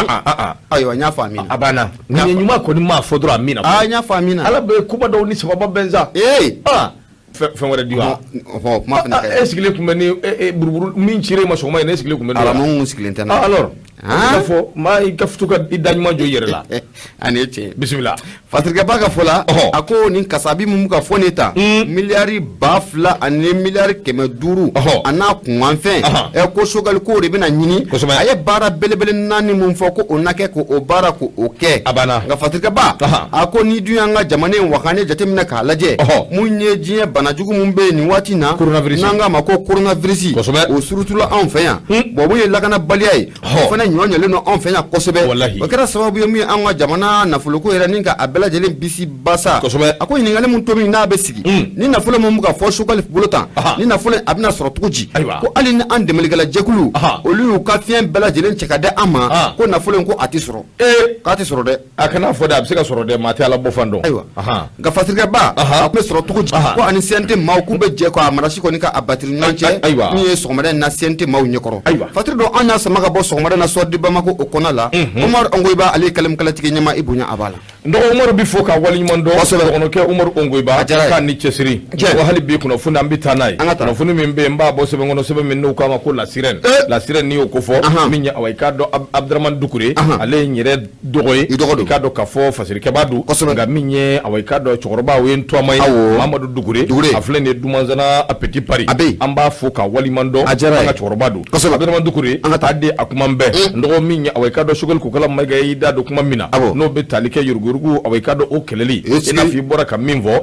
Ayiwa, n y'a fɔ Amina. A banna. Nin ɲuman kɔni m'a fɔ dɔrɔn, Amina. Aa, n y'a fɔ Amina. Ala bɛ kuma dɔw ni sababa bɛn sa. Ee. Aa, fɛn wɛrɛ di wa? Ɔhɔn, kuma fana ka ɲi. E sigilen tun bɛ ni buruburu min cira e ma sɔgɔma in na, e sigilen tun bɛ n'o ye. Ala mun sigilen tɛ n na. Alors. I fɔ maa i ka to ka i da ɲuman jɔ i yɛrɛ la. A nin ye tiɲɛ. Bisimila. Fasirikɛba ka fɔ la, a ko nin kasabi min bɛ ka fɔ nin ta, 2500 miliyari a n'a kunkanfɛn, ɛ, ko Sogɛli k'o de bɛna ɲini. A ye baara belebele naani mun fɔ ko o na kɛ, k'o baara k'o kɛ. A banna. Nka fasirikɛba, a ko ni dun y'an ka jamana in wakan jateminɛ k'a lajɛ, mun ye diɲɛ banajugu min bɛ yen nin waati in na, n'an k'a ma ko coronavirus, o surutula anw fɛ yan. Bon, mun ye lakanabaliya ye, o fana ɲɔ ɲɛlen don anw fɛ yan kosɛbɛ. O kɛra sababu ye mun ye an ka jamana nafoloko yɛrɛ ni ka a bɛɛ lajɛlen bisi basa. A ko ɲininkali mun tomi n'a bɛ sigi, ni nafolo mun bɛ ka fɔ Sogɛli bolo tan, ni nafolo a bɛna sɔrɔ cogo di? Ko hali ni an dɛmɛlikɛla jɛkulu olu y'u ka fiɲɛ bɛɛ lajɛlen cɛ ka di an ma, ko nafolo in ko a tɛ sɔrɔ, k'a tɛ sɔrɔ dɛ. A kana fɔ dɛ, a bɛ se ka sɔrɔ dɛ, maa tɛ Ala bɔ fan dɔn. Ayiwa, nka fasirikɛba, a tun bɛ sɔrɔ cogo di? Ko ani CNT maaw k'u bɛ jɛ k'a marasi kɔni ka a batiri ɲɔgɔn cɛ. Ayiwa. Min ye sɔgɔmada in na CNT maaw ɲɛkɔrɔ. Ayiwa. Fasiri don, an y'a sama ka bɔ sɔgɔmada in na Soir de Bamako o kɔnɔ la. Umaru Ongoyiba, ale ye kalamkalatigi ɲɛmaa, i bonya a b'a la. N dɔgɔ Umaru bɛ fo ka waleɲuman dɔn. Dɔgɔnɔkɛ Umaru Ongoyiba, A diyara a ye. k'a ni cɛsiri. Ko hali bi kunnafoni an bɛ taa n'a ye. An ka taa. Kunnafoni min bɛ yen, n b'a bɔ sɛbɛn kɔnɔ, sɛbɛn min n'u k'a ma ko La Sirène. La Sirène, n'i y'o ko fɔ, min ye awa i k'a dɔn Abdramane Dukure, ale ye n yɛrɛ dɔgɔ ye. I dɔgɔ don. I k'a dɔn k'a fɔ fasirikɛba don. Kosɛbɛ. Nka min ye awa i k'a dɔn cɛkɔrɔba, o ye n tɔgɔma ye. Mamadu Dukure. Dukure. A filɛ nin ye Dumanzana a Petit Paris. A bɛ yen. An b'a fo ka waleɲuman dɔn. A diyara a ye. An ka cɛkɔrɔba don. Kosɛbɛ. Abdramane Dukure. An ka taa. A den a kuma bɛɛ. N dɔgɔ min ye awa i k'a dɔn Sogɛli Kokala Mayiga y'i da don kuma min na. Awɔ. N'o bɛ tali kɛ yuruguyurugu Yurugu awa i k'a dɔn o kɛlɛli i n'a fɔ i bɔra ka min fɔ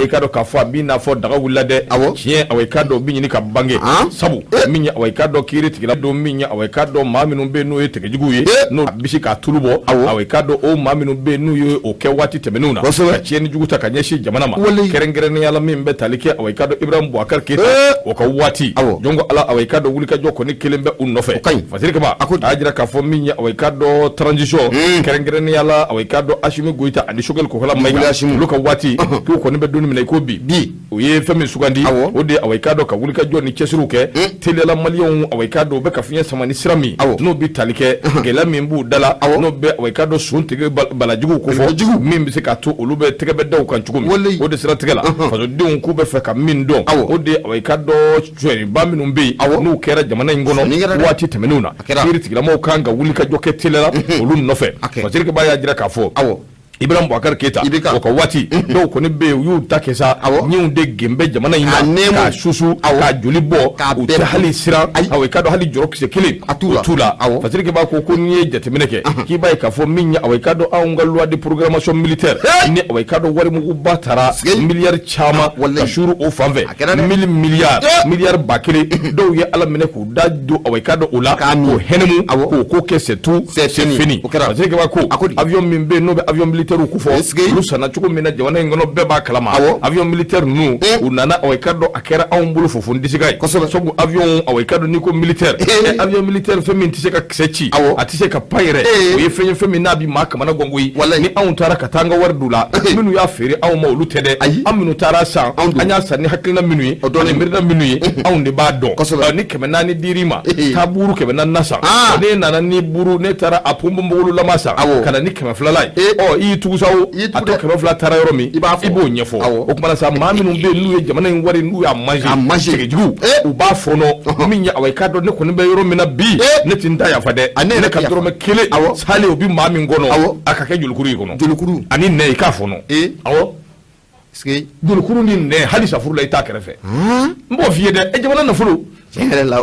i k'a dɔn k'a fɔ a b'i n'a fɔ daga wulila dɛ tiɲɛ awa i k'a dɔn o bɛ ɲini ka bange sabu min ye awa i k'a dɔn kiiri tigila don min ye awa i k'a dɔn maa minnu bɛ yen n'o ye tɛgɛjuguw ye n'o bisi k'a tulu bɔ awa i k'a dɔn o maa minnu bɛ yen n'u ye o kɛ waati tɛmɛnenw na ka tiɲɛni jugu ta ka ɲɛsin jamana ma kɛrɛnkɛrɛnnenya la min bɛ tali kɛ awa i k'a dɔn Ibrahim Boubacar Keita o ka waati jɔn ko Ala awa i k'a dɔn wulikajɔ kɔni kelen bɛ u nɔfɛ Fasiri Kaba a y'a jira k'a fɔ min ye awa i k'a dɔn transition kɛrɛnkɛrɛnnenya la awa i k'a dɔn Asimi Goyita ani Sogɛli Kokala Mayiga olu ka waati k'u kɔni bɛ don min na i ko bi bi u ye fɛn min sugandi o de ye awa i k'a dɔn ka wulikajɔ ni cɛsiriw kɛ teliyala maliyɛnw awa i k'a dɔn u bɛ ka fiɲɛ sama ni sira min n'o bɛ tali kɛ gɛlɛya min b'u da la n'o bɛ awa i k'a dɔn sun tigɛ balajuguw kofɔ min bɛ se k'a to olu bɛ tɛgɛ bɛ da u kan cogo min o de siratigɛ la fasodenw k'u bɛ fɛ ka min dɔn o de ye awa i k'a dɔn sonyɛliba minnu bɛ yen n'u kɛra jamana in kɔnɔ waati tɛmɛnenw na kiiri tigilamɔgɔw kan ka wulikajɔ kɛ teliya la olu nɔfɛ Fasiri Kaba y'a jira k'a fɔ Ibrahim Boubacar Keita o ka waati dɔw kɔni bɛ yen u y'u ta kɛ sa ɲinw de gen bɛ jamana in na k'a susu k'a joli bɔ u tɛ hali siran awa i k'a dɔn hali jɔrɔkisɛ kelen o t'u la Fasiri Kaba ko ko n'i ye jateminɛ kɛ k'i b'a ye k'a fɔ min ye awa i k'a dɔn anw ka loi de programmation militaire ni awa i k'a dɔn warimuguba taara miliyari caman ka suuru o fan fɛ mille milliards miliyari 1000 dɔw ye Ala minɛ k'u da don awa i k'a dɔn o la k'o hɛnɛmu k'o ko kɛ c'est tout c'est fini Fasiri Kaba ko avion min bɛ yen n'o bɛ avion militaire ko fɔ olu sanna cogo min na jamana in kɔnɔ bɛɛ b'a kalama avion militaire ninnu u nana awa i k'a dɔn a kɛra anw bolo fofo disikan ye sabu avion awa i k'a dɔn n'i ko militaire avion militaire fɛn min tɛ se ka kisɛ ci a tɛ se ka pan yɛrɛ o ye fɛn ye fɛn min n'a bɛ maa kamana gan koyi ni anw taara ka taa an ka wari d'u la minnu y'a feere anw ma olu tɛ dɛ an minnu taara san an y'a san ni hakilina minnu ye ani miirina minnu ye anw de b'a dɔn ni 400 dir'i ma taa buuru 400 na san ne nana ni buuru ne taara a ponponpogololama san ka na ni 200la ye ɔ i y'i tugu sa o a tɔ 200 taara yɔrɔ min i b'o ɲɛfɔ o tuma na sa maa minnu bɛ yen n'u ye jamana in wari n'u y'a manger tigɛjugu u b'a fɔɔnɔ min ye awa i k'a dɔn ne kɔni bɛ yɔrɔ min na bi ne tɛ n ta yafa dɛ ne ka dɔrɔmɛ kelen hali o bɛ maa min kɔnɔ a ka kɛ jolikuru y'i kɔnɔ jolikuru ani nɛ i k'a fɔɔnɔ awɔ jolikuru ni nɛ hali safurula i t'a kɛrɛfɛ n b'o f'i ye dɛ e jamana nafolo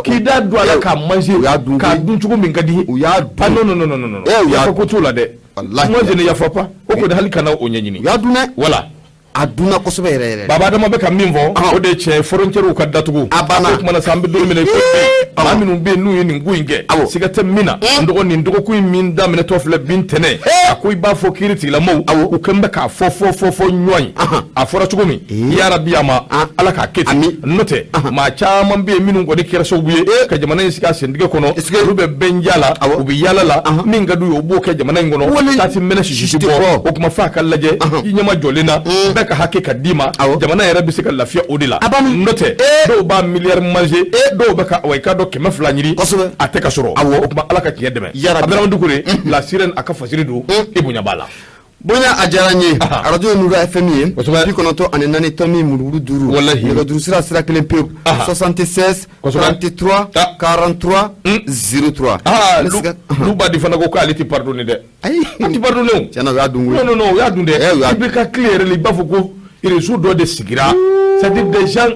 k'i da don a la k'a manger k'a dun cogo min ka di u y'a dun non non non non non yafa ko t'o la dɛ moi je ne yafa pas o kɔni hali kana o ɲɛɲini u y'a dun dɛ voilà a dunna kosɛbɛ yɛrɛ yɛrɛ Baba Adama bɛ ka min fɔ o de ye tiɲɛ ye frontières ka datugu a banna o tuma na sa an bɛ don min na i ko bi maa minnu bɛ yen n'u ye nin ko in kɛ siga tɛ min na n dɔgɔ nin dɔgɔkun in min daminɛtɔ filɛ bi ntɛnɛn a ko i b'a fɔ kiiri tigilamɔgɔw u kɛlen bɛ k'a fɔ fɔ fɔ fɔ ɲɔgɔn ye a fɔra cogo min yarabi a ma Ala k'a kɛ ten n'o tɛ maa caman bɛ yen minnu kɔni kɛra sababu ye ka jamana in sigi a sentigɛ kɔnɔ olu bɛ bɛnja la u bɛ yaala la min ka d'u ye u b'o kɛ jamana in kɔnɔ ta ti mɛnɛ sisi ti bɔ o tuma f'a ka lajɛ i ɲɛma jɔlen na bɛɛ ka hakɛ ka d'i ma jamana yɛrɛ bɛ se ka lafiya o de la n'o tɛ dɔw b'a miliyari manger dɔw bɛ ka awa i k'a dɔn 200 ɲini a tɛ ka sɔrɔ o tuma Ala ka tiɲɛ dɛmɛ Abdramane Dukure la sirène a ka fasiri don i bonya b'a la. Bonya a diyara n ye arajo ye Nura FM ye 94 tomi murumuru duuru walahi nɛgɛjuru sira sira kelen pewu 76 33 43 03 Luba di fana ko k'ale tɛ pardonner dɛ ayi a tɛ pardonner o tiɲɛ na u y'a dun koyi non non non u y'a dun dɛ i bɛ ka tile yɛrɛ la i b'a fɔ ko réseau dɔ de sigira c'est à dire des gens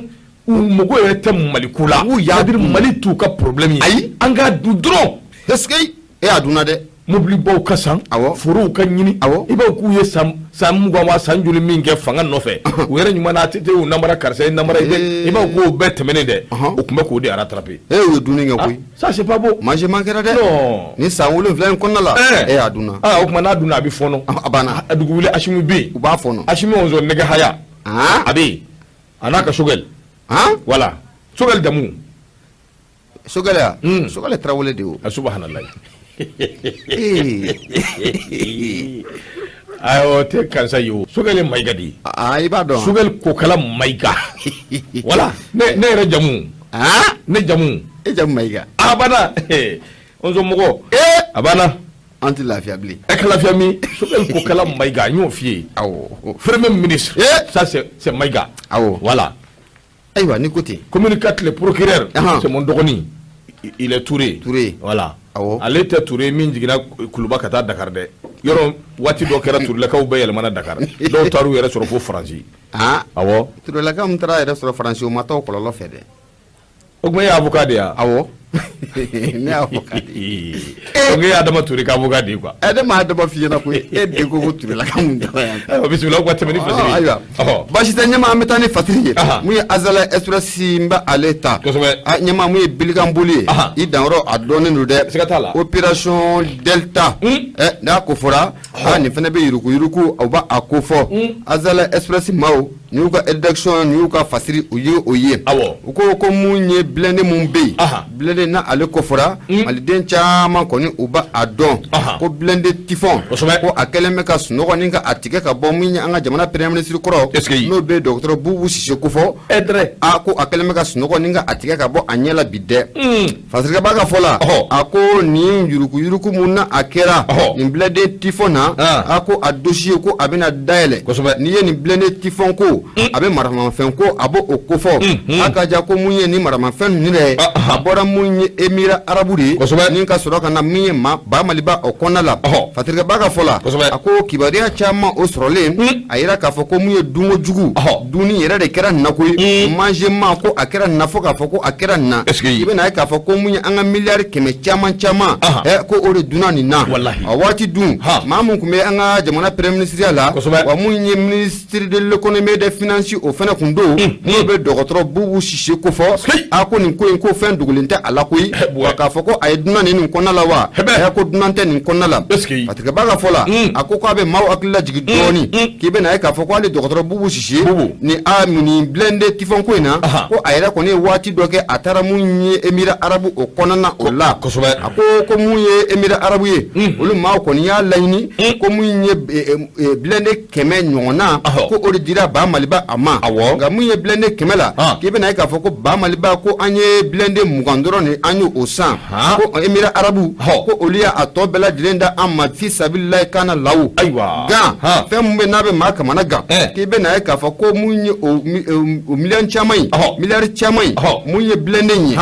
u mago yɛrɛ tɛ Mali ko la c'est à dire Mali t'u ka problème ye ayi an k'a dun dɔrɔn est-ce que e y'a dunna dɛ mobilibaw ka san awɔ forow ka ɲini awɔ i b'a k'u ye san 20 wa san joli min kɛ fanga nɔfɛ u yɛrɛ ɲuman na ATT y'u namara karisa ye namara i b'a k'o bɛɛ tɛmɛnen dɛ u tun bɛ k'o de rattraper e u ye dunni kɛ koyi ça c'est pas beau manger kɛra dɛ non ni san 7 in kɔnɔna la e y'a dunna o tuma n'a dunna a bɛ fɔɔnɔ a banna a dugu wuli Asimi bɛ yen u b'a fɔɔnɔ Asimi ɔnzɔn nɛgɛ haya a bɛ yen a n'a ka Sogɛli voilà Sogɛli jamu Sogɛli ya Sogɛli Tarawele de o subahanallahi ayi o tɛ karisa ye o Sogɛli Mayiga de ye i b'a dɔn Sogɛli Kokala Mayiga voilà ne yɛrɛ jamu ne jamu e jamu Mayiga a banna ɔnzɔn mɔgɔ a banna an tɛ lafiya bilen e ka lafiya min Sogɛli Kokala Mayiga n y'o f'i ye awɔ premier ministre ça c'est Mayiga awɔ voilà ayiwa ni ko ten commune 4 le procureur c'est mon dɔgɔnin il est Touré Touré voilà awɔ ale tɛ Touré min jiginna Kuluba ka taa Dakar dɛ yɔrɔ waati dɔ kɛra Tourelakaw bɛɛ yɛlɛmana Dakar dɔw taar'u yɛrɛ sɔrɔ fo Faransi awɔ Tourelakaw min taara yɛrɛ sɔrɔ Faransi o ma taa o kɔlɔlɔ fɛ dɛ. O tuma e ye avocat de ye wa? Awɔ, ne ye avocat de ye. Donc e ye Adama Ture ka avocat de ye quoi. Ɛ ne ma Adama f'i ɲɛna koyi, e de ko ko Turelaka mun jara yan. Ayiwa bisimila, o ka tɛmɛ ni fasiri ye. Ayiwa, baasi tɛ ɲɛma, an bɛ taa ni fasiri ye. Mun ye Azalaï Express, n bɛ ale ta. Ɲɛma, mun ye bilikan boli ye, i danyɔrɔ a dɔnnen don dɛ. Siga t'a la. Opération Delta. Ɛ n'a ko fɔra, aa nin fana bɛ yuruguyurugu, u b'a a ko fɔ. Azalaï Express maaw Nin y'u ka rédaction, nin y'u ka fasiri, u ye o ye. U ko ko mun ye blindé mun bɛ yen, blindé n'a ale ko fɔra, maliden caman kɔni u b'a a dɔn ko blindé Typhon, ko a kɛlen bɛ ka sunɔgɔ ni ka a tigɛ ka bɔ min ye an ka jamana premier ministre kɔrɔ, n'o bɛ docteur Boubou Cissé kofɔ, a ko a kɛlen bɛ ka sunɔgɔ ni ka a tigɛ ka bɔ a ɲɛ la bi dɛ. Fasirikɛba ka fɔ la, a ko nin yuruguyurugu mun na a kɛra nin blindé Typhon na, a ko a dossier ko a bɛna dayɛlɛ. N'i ye nin blindé Typhon ko, a bɛ maramafɛn ko, a b'o kofɔ. A ka ja ko mun ye nin maramafɛn ninnu yɛrɛ, a bɔra mun ye Émirats arabes de ye, ni ka sɔrɔ ka na min ye ma ba Maliba o kɔnɔna la. Fasirikɛba ka fɔ la, a ko kibaruya caman o sɔrɔlen, a yira k'a fɔ ko mun ye dunko jugu dunni yɛrɛ de kɛra nin na koyi, mangement ko a kɛra nin na fo k'a fɔ ko a kɛra nin na. I bɛna ye k'a fɔ ko mun ye an ka miliyari 100 caman caman, ko o de dunna nin na. A waati dun, maa mun tun bɛ an ka jamana premier ministre la, wa mun ye ministre de l'économie et des finances o fana tun don, n'o bɛ dɔgɔtɔrɔ Boubou Cissé kofɔ, a ko nin ko in ko fɛn dogolen tɛ a la koyi. Wa k'a fɔ ko a ye dunan nin kɔnɔna la wa, ko dunan tɛ nin kɔnɔna la. Fasirikɛba ka fɔ la, a ko k'a bɛ maaw hakili lajigin dɔɔnin, k'i bɛna ye k'a fɔ ko hali dɔgɔtɔrɔ Boubou Cissé ni a nin blindé Typhon ko in na, ko a yɛrɛ kɔni ye waati dɔ kɛ, a taara mun ye Émirats arabes o kɔnɔna na o la. A ko ko mun ye Émirats arabes ye, olu maaw kɔni y'a laɲini ko mun ye blindé 100 ɲɔgɔnna, ko o de dira ba Maliba a ma. Nka mun ye blindé 100 la, k'i bɛna ye k'a fɔ ko ba Maliba ko an ye blindé 20 dɔrɔn de an y'o san, ko Émirats arabes ko olu y'a tɔ bɛɛ lajɛlen da an ma fi sabililayi kana lawu. Ayiwa gan fɛn mun bɛ n'a bɛ maa kamana gan, k'i bɛna ye k'a fɔ ko mun ye o miliyɔn caman ye, miliyari caman ye, mun ye blindé ye,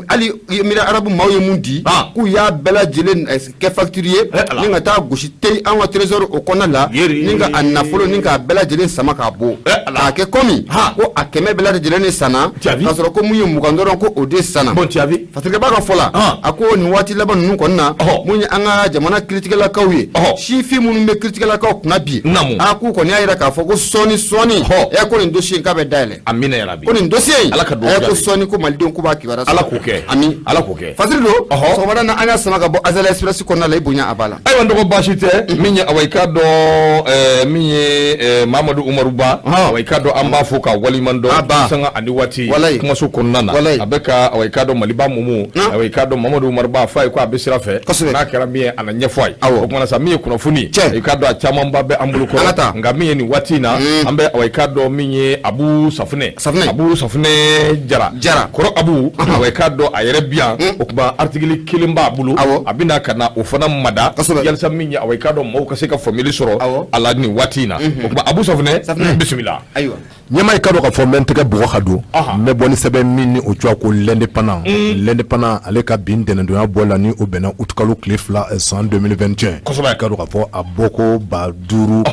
hali Émirats arabes maaw ye mun di, k'u y'a bɛɛ lajɛlen kɛ facture ye ni ka taa gosi teli an ka trésor o kɔnɔna la, ni ka a nafolo ni k'a bɛɛ lajɛlen sama k'a bɔ, k'a kɛ komi ko a 100 bɛɛ lajɛlen de sanna, k'a sɔrɔ ko mun ye 20 dɔrɔn ko o de sanna. Fasirikɛba ka fɔ la, a ko nin waati laban ninnu kɔni na, mun ye an ka jamana kiritigɛlakaw ye, sifin minnu bɛ kiritigɛlakaw kunna bi, a k'u kɔni y'a jira k'a fɔ ko sɔɔni sɔɔni ko nin dossier in k'a bɛ dayɛlɛ. Amina yarabi. Ko nin dossier in, Ala ka dugawu ko jaabi. sɔɔni ko malidenw k'u b'a kibaruya sɔrɔ. Ala k'o kɛ. Ami. Ala k'o kɛ. Fasiri don, sɔgɔmada na an y'a sama ka bɔ Azalaï Express kɔnɔna la, i bonya a b'a la. Ayiwa n dɔgɔ, baasi tɛ. Min ye awa i k'a dɔn min ye Mamadu Umaru Ba, awa i k'a dɔn an b'a fo k'a waleɲuman dɔn. A ba. Sanga ani waati. Walayi. Kumaso kɔnɔna na. Walayi. A bɛ ka awa i k'a dɔn Maliba Mumu, awa i k'a dɔn Mamadu Umaru Ba, a f'a ye ko a bɛ sira fɛ. Kosɛbɛ. N'a kɛra min ye, a na ɲɛfɔ a ye. Awɔ. O kumana sa, min ye kunnafoni. Cɛ. I k'a dɔn a camanba bɛ an bolo kɔrɔ. An ka taa. Nka min ye nin waati in na, an bɛ awa i k'a dɔn min ye Abu Safunɛ. Safunɛ. Abu Safunɛ Jara. Jara. Kɔrɔ Abu, awa i k'a dɔn a yɛrɛ bi yan. O tuma article kelen b'a bolo. Awɔ. A bɛna ka na o fana mada. Kosɛbɛ. Yalisa min ye awa i k'a dɔn maaw ka se ka faamuyali sɔrɔ. Awɔ. A la nin waati in na. O tuma Abu Safunɛ. Safunɛ. Bisimila. Ayiwa. Ɲɛma, i k'a dɔn k'a fɔ n bɛ n tɛgɛ bugɔ ka don, n bɛ bɔ ni sɛbɛn min ni o tɔgɔ ko L'Indépendant. L'Indépendant ale ka bi ntɛnɛndonya bɔ la, ni o bɛnna utikalo tile 2 san 2021. Kosɛbɛ. I k'a dɔn k'a fɔ a bɔko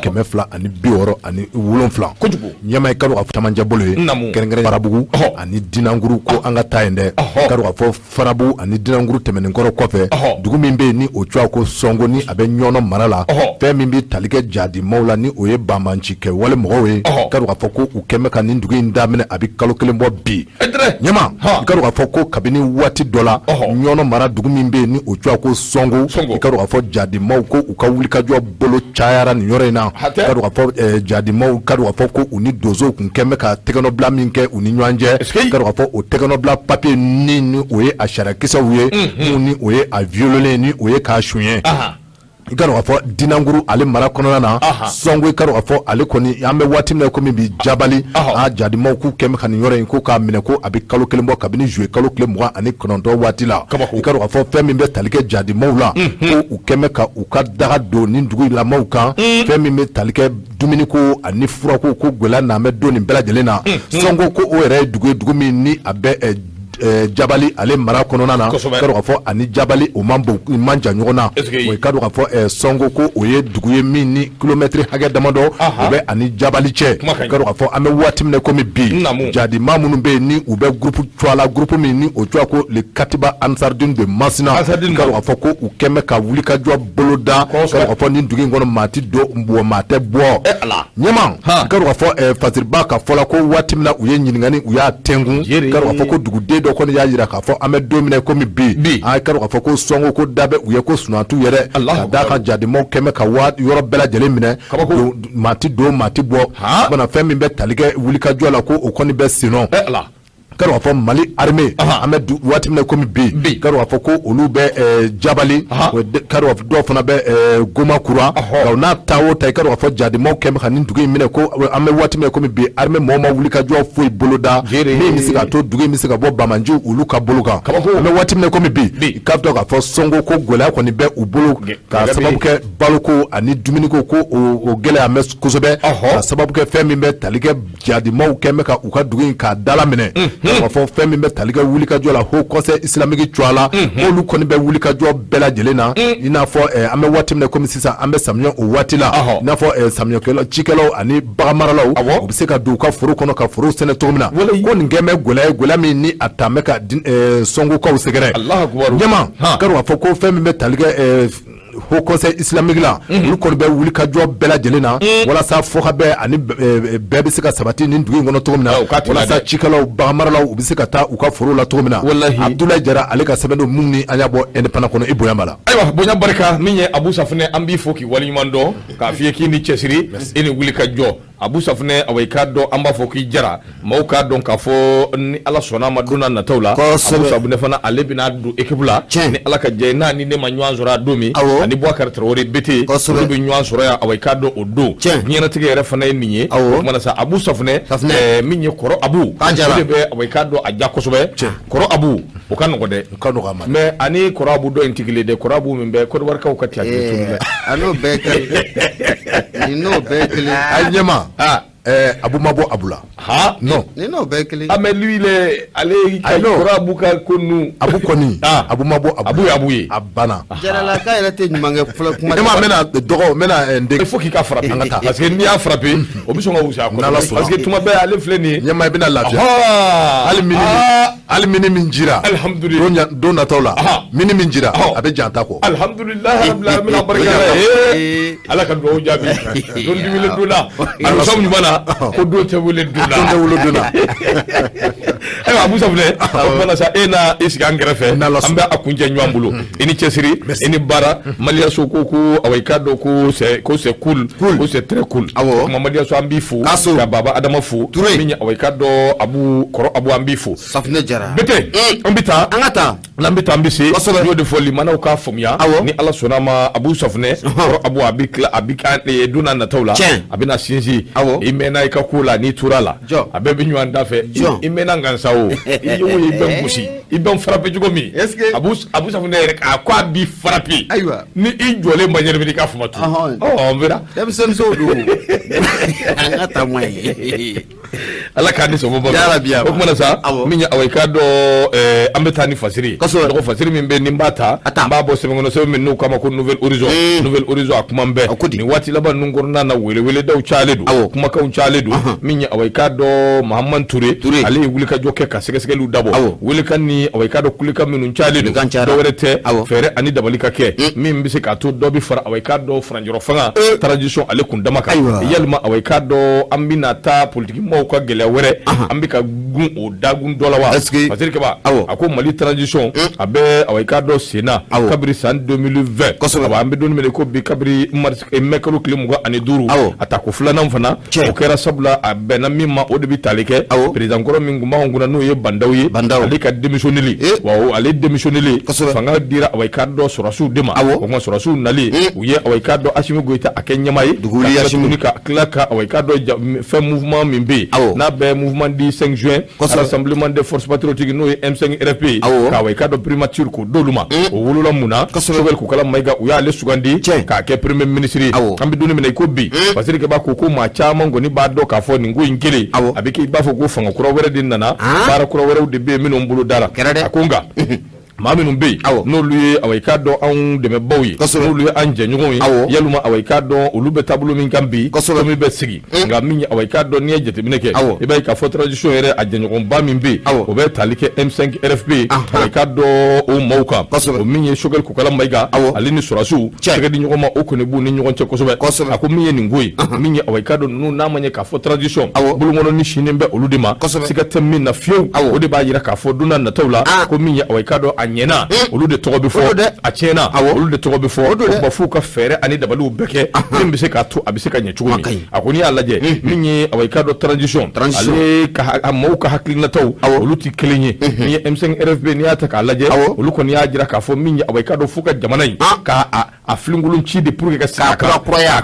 5267. Kojugu. Ɲɛma, i k'a dɔn k'a fɔ camancɛ bolo ye, Naamu. kɛrɛnkɛrɛn Farabugu ani Dinankuru, ko an ka taa yen dɛ. I k'a dɔn k'a fɔ Farabugu ani Dinankuru tɛmɛnen kɔrɔ kɔfɛ, dugu min bɛ yen ni o tɔgɔ ko Sɔngo, ni a bɛ Ɲɔnɔ mara la, fɛn min bɛ tali kɛ jadimaw la, ni o ye banbanci kɛ wale mɔgɔw ye, i k'a dɔn k'a fɔ ko u kɛn bɛ ka nin dugu in daminɛ, a bɛ kalo kelen bɔ bi. Ɲɛma, i k'a dɔn k'a fɔ ko kabini waati dɔ la, Ɲɔnɔ mara dugu min bɛ yen ni o tɔgɔ ko Sɔngo, i k'a dɔn k'a fɔ jadimaw ko u ka wulikajɔ bolo cayara nin yɔrɔ in na. I k'a dɔn k'a fɔ jadimaw, k'a dɔn k'a fɔ ko u ni donsow tun kɛn bɛ ka tɛgɛnɔbila min kɛ u ni ɲɔgɔn cɛ, i k'a dɔn k'a fɔ o tɛgɛnɔbila papiye ni o ye a sariyakisɛw ye, mun ni o ye a violer, ni o ye k'a suɲɛ. I k'a dɔn k'a fɔ Dinankuru ale mara kɔnɔna na, Sɔngo, i k'a dɔn k'a fɔ ale kɔni, an bɛ waati min na komi bi, jabali a jadimaw k'u kɛn bɛ ka nin yɔrɔ in ko k'a minɛ, ko a bɛ kalo kelen bɔ kabini juillet kalo tile 29 waati la. I k'a dɔn k'a fɔ fɛn min bɛ tali kɛ jadimaw la, ko u kɛn bɛ ka u ka daga don nin dugu in maaw kan, fɛn min bɛ tali kɛ dumuniko ani furako, ko gɛlɛya na bɛ don nin bɛɛ lajɛlen na. Sɔngo, ko o yɛrɛ ye dugu ye, dugu min ni a bɛ Jabali ale mara kɔnɔna na, k'a dɔn k'a fɔ ani Jabali o man bon man jan ɲɔgɔn na. O k'a dɔn k'a fɔ Sɔngo ko o ye dugu ye min ni kilomɛtiri hakɛ damadɔ o bɛ ani Jabali cɛ. K'a dɔn k'a fɔ an bɛ waati min na komi bi, jadima minnu bɛ yen ni u bɛ groupe tɔgɔ la, groupe min ni o tɔgɔ ko le Katiba Ansardine de Masina, k'a dɔn k'a fɔ ko u kɛlen bɛ ka wulikajɔ boloda, k'a dɔn k'a fɔ nin dugu in kɔnɔ maa tɛ don bɔ maa tɛ bɔ. Ɲɛma, k'a dɔn k'a fɔ Fasiriba ka fɔ la ko waati min na u ye ɲininkali u y'a tɛnkun, k'a dɔn k'a fɔ ko duguden dɔ kɔni y'a jira k'a fɔ an bɛ don min na komi bi, a k'a dɔn k'a fɔ ko Sɔngo ko da bɛ u ye ko sunɔgɔ t'u yɛrɛ, ka d'a kan jadimaw kɛlen bɛ ka yɔrɔ bɛɛ lajɛlen minɛ, maa tɛ don maa tɛ bɔ. O fɛn min bɛ tali kɛ wulikajɔ la ko o kɔni bɛ sen nɔ. K'a dɔn k'a fɔ Mali armée, an bɛ waati min na komi bi, k'a dɔn k'a fɔ ko olu bɛ Jabali, k'a dɔn dɔw fana bɛ Gomakura. Nka n'a ta o ta, i k'a dɔn k'a fɔ jadimaw kɛlen bɛ ka nin dugu in minɛ, ko an bɛ waati min na komi bi, armée mɔgɔw ma wulikajɔ foyi boloda min bɛ se k'a to dugu in bɛ se ka bɔ banbaanciw olu ka bolo kan. An bɛ waati min na komi bi, k'a dɔn k'a fɔ Sɔngo ko gɛlɛya kɔni bɛ u bolo, ka sababu kɛ baloko ani dumuniko ko o gɛlɛya bɛ kosɛbɛ, ka sababu kɛ fɛn min bɛ tali kɛ jadimaw kɛlen bɛ ka u ka dugu in k'a dala minɛ. K'a fɔ fɛn min bɛ tali kɛ wulikajɔ la, Haut Conseil islamique tɔgɔ la, olu kɔni bɛ wulikajɔ bɛɛ lajɛlen na, i n'a fɔ an bɛ waati min na komi sisan, an bɛ samiyɛ o waati la, i n'a fɔ samiyɛkɛlaw, cikɛlaw ani baganmaralaw, u bɛ se ka don u ka foro kɔnɔ ka foro sɛnɛ cogo min na. Ko nin kɛlen bɛ gɛlɛya ye, gɛlɛya min ni a talen bɛ ka Sɔngokaw sɛgɛrɛ. Ɲɛma, k'a dɔn k'a fɔ ko fɛn min bɛ tali kɛ Haut Conseil islamique la, olu kɔni bɛ wulikajɔ bɛɛ lajɛlen na walasa fɔkabɛn ani bɛɛ bɛ se ka sabati nin dugu in kɔnɔ cogo min na, walasa cikɛlaw, baganmaralaw, u bɛ se ka taa u ka foro la cogo min na. Abdoulaye Jara ale ka sɛbɛn don min ni an y'a bɔ Indépendant kɔnɔ. I bonya b'a la. Ayiwa, bonya barika, min ye Abu Safunɛ, an b'i fo k'i waleɲuman dɔn, k'a f'i ye k'i ni cɛsiri, i ni wulikajɔ. Abu Safunɛ, awa, i k'a dɔn an b'a fɔ k'i jara maaw k'a dɔn k'a fɔ ni Ala sɔnna a ma, don n'a nataw la, Abu Safunɛ fana ale bɛna don équipe la ni Ala ka jɛ n'a ni ne ma ɲɔgɔn sɔrɔ a don min, ani Boubacar Traoré Bete, olu bɛ ɲɔgɔn sɔrɔ yan. Awa, i k'a dɔn o don diɲɛlatigɛ yɛrɛ fana ye nin ye. O tuma na sa, Abu Safunɛ min ye kɔrɔ Abu, o de bɛ, awa, i k'a dɔn a ja kosɛbɛ. Kɔrɔ Abu, o ka nɔgɔn dɛ, o ka nɔgɔn a ma, mais ani kɔrɔ Abu dɔ in tɛ kelen dɛ. Kɔrɔ Abu min bɛ Côte d'Ivoire kaw ka théâtre tunu dɛ. A n'o bɛɛ kelen, nin n'o bɛɛ kelen. A ɲɛma, Abu ma bɔ Abu la. Non, nin n'o bɛɛ kelen. Ah, mais lui, il est ale ka kɔrɔ Abu ka ko ninnu. Abu kɔni, Abu ma bɔ Abu ye Abu ye. A banna. Jaralaka yɛrɛ tɛ ɲuman kɛ fɔlɔ kuma. Ne ma, n bɛna dɔgɔ, n bɛna n den. Il faut k'i ka frapper an ka taa, parce que n'i y'a frapper, o bɛ sɔn ka wusa a kɔnɔ, parce que tuma bɛɛ ale filɛ nin ye. Ɲɛma, i bɛna lafiya. Hali mini, hali mini min jira. Alihamudulila. Don nataw la, mini min jira, a bɛ jan ta kɔ. Alihamdulilayi rabbil alamin, barika la ye, Ala ka dugawu jaabi. Don ti wele don na, alamisa ɲuman na, ko don tɛ wele don na. Don tɛ wele don na. Ayiwa, Abu Safunɛ, o tuma na sa, e na i sigi an kɛrɛfɛ, an bɛ a kuncɛ ɲɔgɔn bolo. I ni cɛsiri, i ni baara. Maliyaso ko awa, i k'a dɔn ko c'est cool, ko c'est très cool. Awɔ. O tuma Maliyaso, an b'i fo. K'a so. Ka Baba Adama fo. Ture. Min ye, awa, i k'a dɔn Abu, kɔrɔ Abu, an b'i fo. Safunɛ Jara. Bete, an bɛ taa. An ka taa. N'an bɛ taa, an bɛ se. Kosɛbɛ. N y'o de fɔ limanaw k'a faamuya. Awɔ. Ni Ala sɔnna a ma, Abu Safunɛ, kɔrɔ Abu, a bɛ tila, a bɛ don n'a nataw la. Tiɲɛ. A bɛna sinsin. Awɔ. I mɛnna i ka ko la, n'i tora la. Jɔ. A bɛɛ bɛ ɲɔgɔn da fɛ. Jɔ. I mɛnna nka sa o. I ye o ye, i bɛ n gosi. I bɛ n frapper cogo min. Est-ce que Abu Safunɛ yɛrɛ, a ko a b'i frapper. Ayiwa. Ni i jɔlen ma ɲɛnamini, i k'a fɔ ma tun. Ɔhɔn. Ɔ, on verra. Denmisɛnninsow don. An ka taa mɔ ye. Ala k'a ni sɔn. Yarabi. O tuma na sa, Awɔ. min ye, awa, i k'a dɔn an bɛ taa ni fasiri ye. Kosɛbɛ. Dɔgɔ fasiri min bɛ, ni n b'a ta, A ta. n b'a bɔ sɛbɛn kɔnɔ, sɛbɛn min n'u k'a ma ko Nouvel Horizon. Nouvel Horizon, a kuma bɛɛ A ko di? Nin waati laban ninnu kɔnɔna na, weleweledaw cayalen don, Awɔ. kumakanw cayalen don. Min ye, awa, i k'a dɔn Mahamani Ture, Ture. ale ye wulikajɔ kɛ ka sɛgɛsɛgɛliw dabɔ. Awɔ. Welekan ni, awa, i k'a dɔn kulekan minnu cayalen don, Kulekan cayara. dɔwɛrɛ tɛ, Awɔ. fɛɛrɛ ani dabali ka kɛ min bɛ se k'a to dɔ bɛ fara, awa, i k'a dɔn furancɛrɔ fanga transition ale kun dama kan. Ayiwa. Yalima, awa, i k'a dɔn an bɛna taa politiki maaw ka gɛlɛya wɛrɛ, an bɛ ka gun o dagun dɔ la wa? Est-ce que Fasiri Kaba, Awɔ. a ko Mali transition a bɛ, awa, i k'a dɔn sen na Awɔ. kabiri san 2020. Kosɛbɛ. Awa, an bɛ don min na i ko bi, kabiri mars mai kalo tile 25, Awɔ. a tako filanan fana Tiɲɛ. o kɛra, sabula a bɛnna min ma, o de bɛ tali kɛ Awɔ. président kɔrɔ min tun b'anw kunna, n'o ye Bah N'Daw ye. Bah N'Daw. Ale ka démissionneli, Eh. wa ale démissionneli, Kosɛbɛ. fanga dira, awa, i k'a dɔn sɔrɔdasiw de ma. Awɔ. O tuma sɔrɔdasiw nalen, u ye, awa, i k'a dɔn Assimi Goïta a kɛ ɲɛmaa ye. Duguli Ka tila Assimi. tuguni ka tila ka, awa, i k'a dɔn fɛn mouvement min bɛ yen Awɔ. n'a bɛ mouvement du 5 juin, rassemblement des forces patriotiques, n'o ye M5 RFP ye, k'awa i k'a dɔn primature k'o d'olu ma. O wolola mun na? Choguel Kokalla Maïga, u y'ale sugandi k'a kɛ premier ministre ye. An bɛ don min na i ko bi, Fasiri Kaba ko maa caman kɔni b'a dɔn k'a fɔ nin ko in kelen, a bɛ kɛ i b'a fɔ ko fanga kura wɛrɛ de nana, baara kura wɛrɛw de bɛ yen minnu bolo dara. A ko nka maa minnu bɛ yen, n'olu ye awa i k'a dɔn anw dɛmɛbaw ye, n'olu ye an jɛɲɔgɔnw ye, yalima awa i k'a dɔn olu bɛ taabolo min kan bi, min bɛ sigi. Nka min awa i k'a dɔn, n'i ye jateminɛ kɛ, i b'a ye k'a fɔ transition yɛrɛ, a jɛɲɔgɔnba min bɛ yen, o bɛ tali kɛ M5 RFP, awa i k'a dɔn o maaw kan. O min ye Choguel Kokalla Maïga, ale ni sɔrɔdasiw tɛgɛ di ɲɔgɔn ma, o kɔni b'u ni ɲɔgɔn cɛ kosɛbɛ. A ko min ye nin ko ye, min ye awa i k'a dɔn ninnu n'a ma ɲɛ k'a fɔ transition bolokɔnɔ ni sinnen bɛ olu de ma, siga tɛ min na fiyewu. O de b'a jira k'a fɔ don nataw la ko min ye awa i k'a dɔn a ɲɛna, olu de tɔgɔ bɛ fɔ, a tiɲɛna, olu de tɔgɔ bɛ fɔ. O tuma f'u ka fɛɛrɛ ani dabaliw bɛɛ kɛ min bɛ se k'a to a bɛ se ka ɲɛ cogo min. A ko n'i y'a lajɛ, min ye awa i k'a dɔn transition, ale ka maaw ka hakilinataw, olu tɛ kelen ye. Min ye M5 RFP, n'i y'a ta k'a lajɛ, olu kɔni y'a jira k'a fɔ min ye awa i k'a dɔn f'u ka jamana in k'a a filenkolon ci de pour que ka sigi a kan,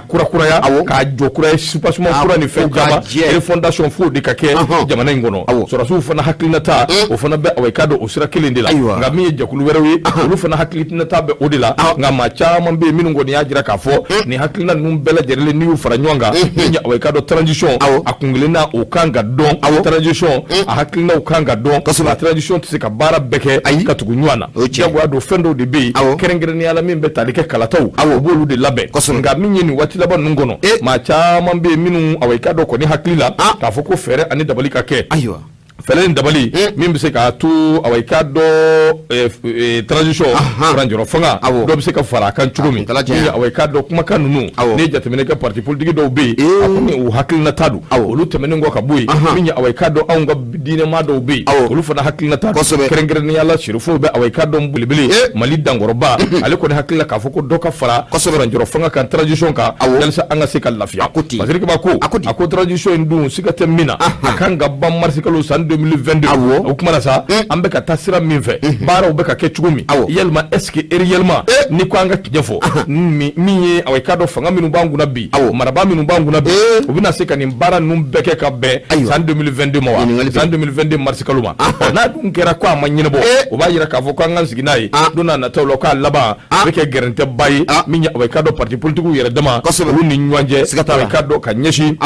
kurakuraya, k'a jɔ kura ye, soubassement kura ni fɛn caman, refondation, f'o de ka kɛ jamana in kɔnɔ. Sɔrɔdasiw fana hakilinata, o fana bɛ awa i k'a dɔn o sira kelen de la. Nka min ye jɛkulu wɛrɛw ye, olu fana hakilinata bɛ o de la. Nka maa caman bɛ yen minnu kɔni y'a jira k'a fɔ nin hakilina ninnu bɛɛ lajɛlen, n'i y'u fara ɲɔgɔn kan, min ye awa i k'a dɔn transition a kunkelenna, o kan ka dɔn, transition a hakilinaw kan ka dɔn. A transition tɛ se ka baara bɛɛ kɛ ayi ka tugu ɲɔgɔn na, jagoya don. Fɛn dɔw de bɛ yen, kɛrɛnkɛrɛnnenya la min bɛ tali kɛ kalataw, o b'olu de labɛn. Nka min ye nin waati laban ninnu kɔnɔ, maa caman bɛ yen minnu awa i k'a dɔn kɔni hakili la k'a fɔ ko fɛɛrɛ ani dabali ka kɛ, ayiwa fɛɛrɛ ni dabali min bɛ se k'a to awa i k'a dɔn transition furancɛrɔ fanga dɔ bɛ se ka fara a kan cogo min. Awa i k'a dɔn kumakan ninnu, n'i ye jateminɛ kɛ, parti politique dɔw bɛ yen, a ko u hakilinata don. Olu tɛmɛnen kɔ ka bɔ yen, min ye awa i k'a dɔn anw ka diinɛmaa dɔw bɛ yen, olu fana hakilinata, kɛrɛnkɛrɛnnenya la Sirifow bɛ awa i k'a dɔn belebele Mali dankɔrɔba, ale kɔni hakili la k'a fɔ ko dɔ ka fara furancɛrɔ fanga kan, transition kan, walasa an ka se ka lafiya. Fasiri Kaba ko a ko transition in dun, siga tɛ min na, a kan ka ban marisikalo san 2022. O kuma na sa, an bɛ ka taa sira min fɛ, baaraw bɛ ka kɛ cogo min, yalima est-ce que réellement, ni ko an ka tiɲɛ fɔ, min ye awa i k'a dɔn fanga minnu b'an kunna bi, marabaa minnu b'an kunna bi, u bɛna se ka nin baara ninnu bɛɛ kɛ ka bɛn san 2022 ma wa, san 2022 marisikalo ma? N'a dun kɛra ko a ma ɲɛnabɔ, o b'a jira k'a fɔ k'an k'an sigi n'a ye don n'a nataw la, k'a laban a bɛ kɛ gɛrɛntɛba ye. Min ye awa i k'a dɔn parti politiques yɛrɛ dama, olu ni ɲɔgɔn cɛ, awa i k'a dɔn ka ɲɛsin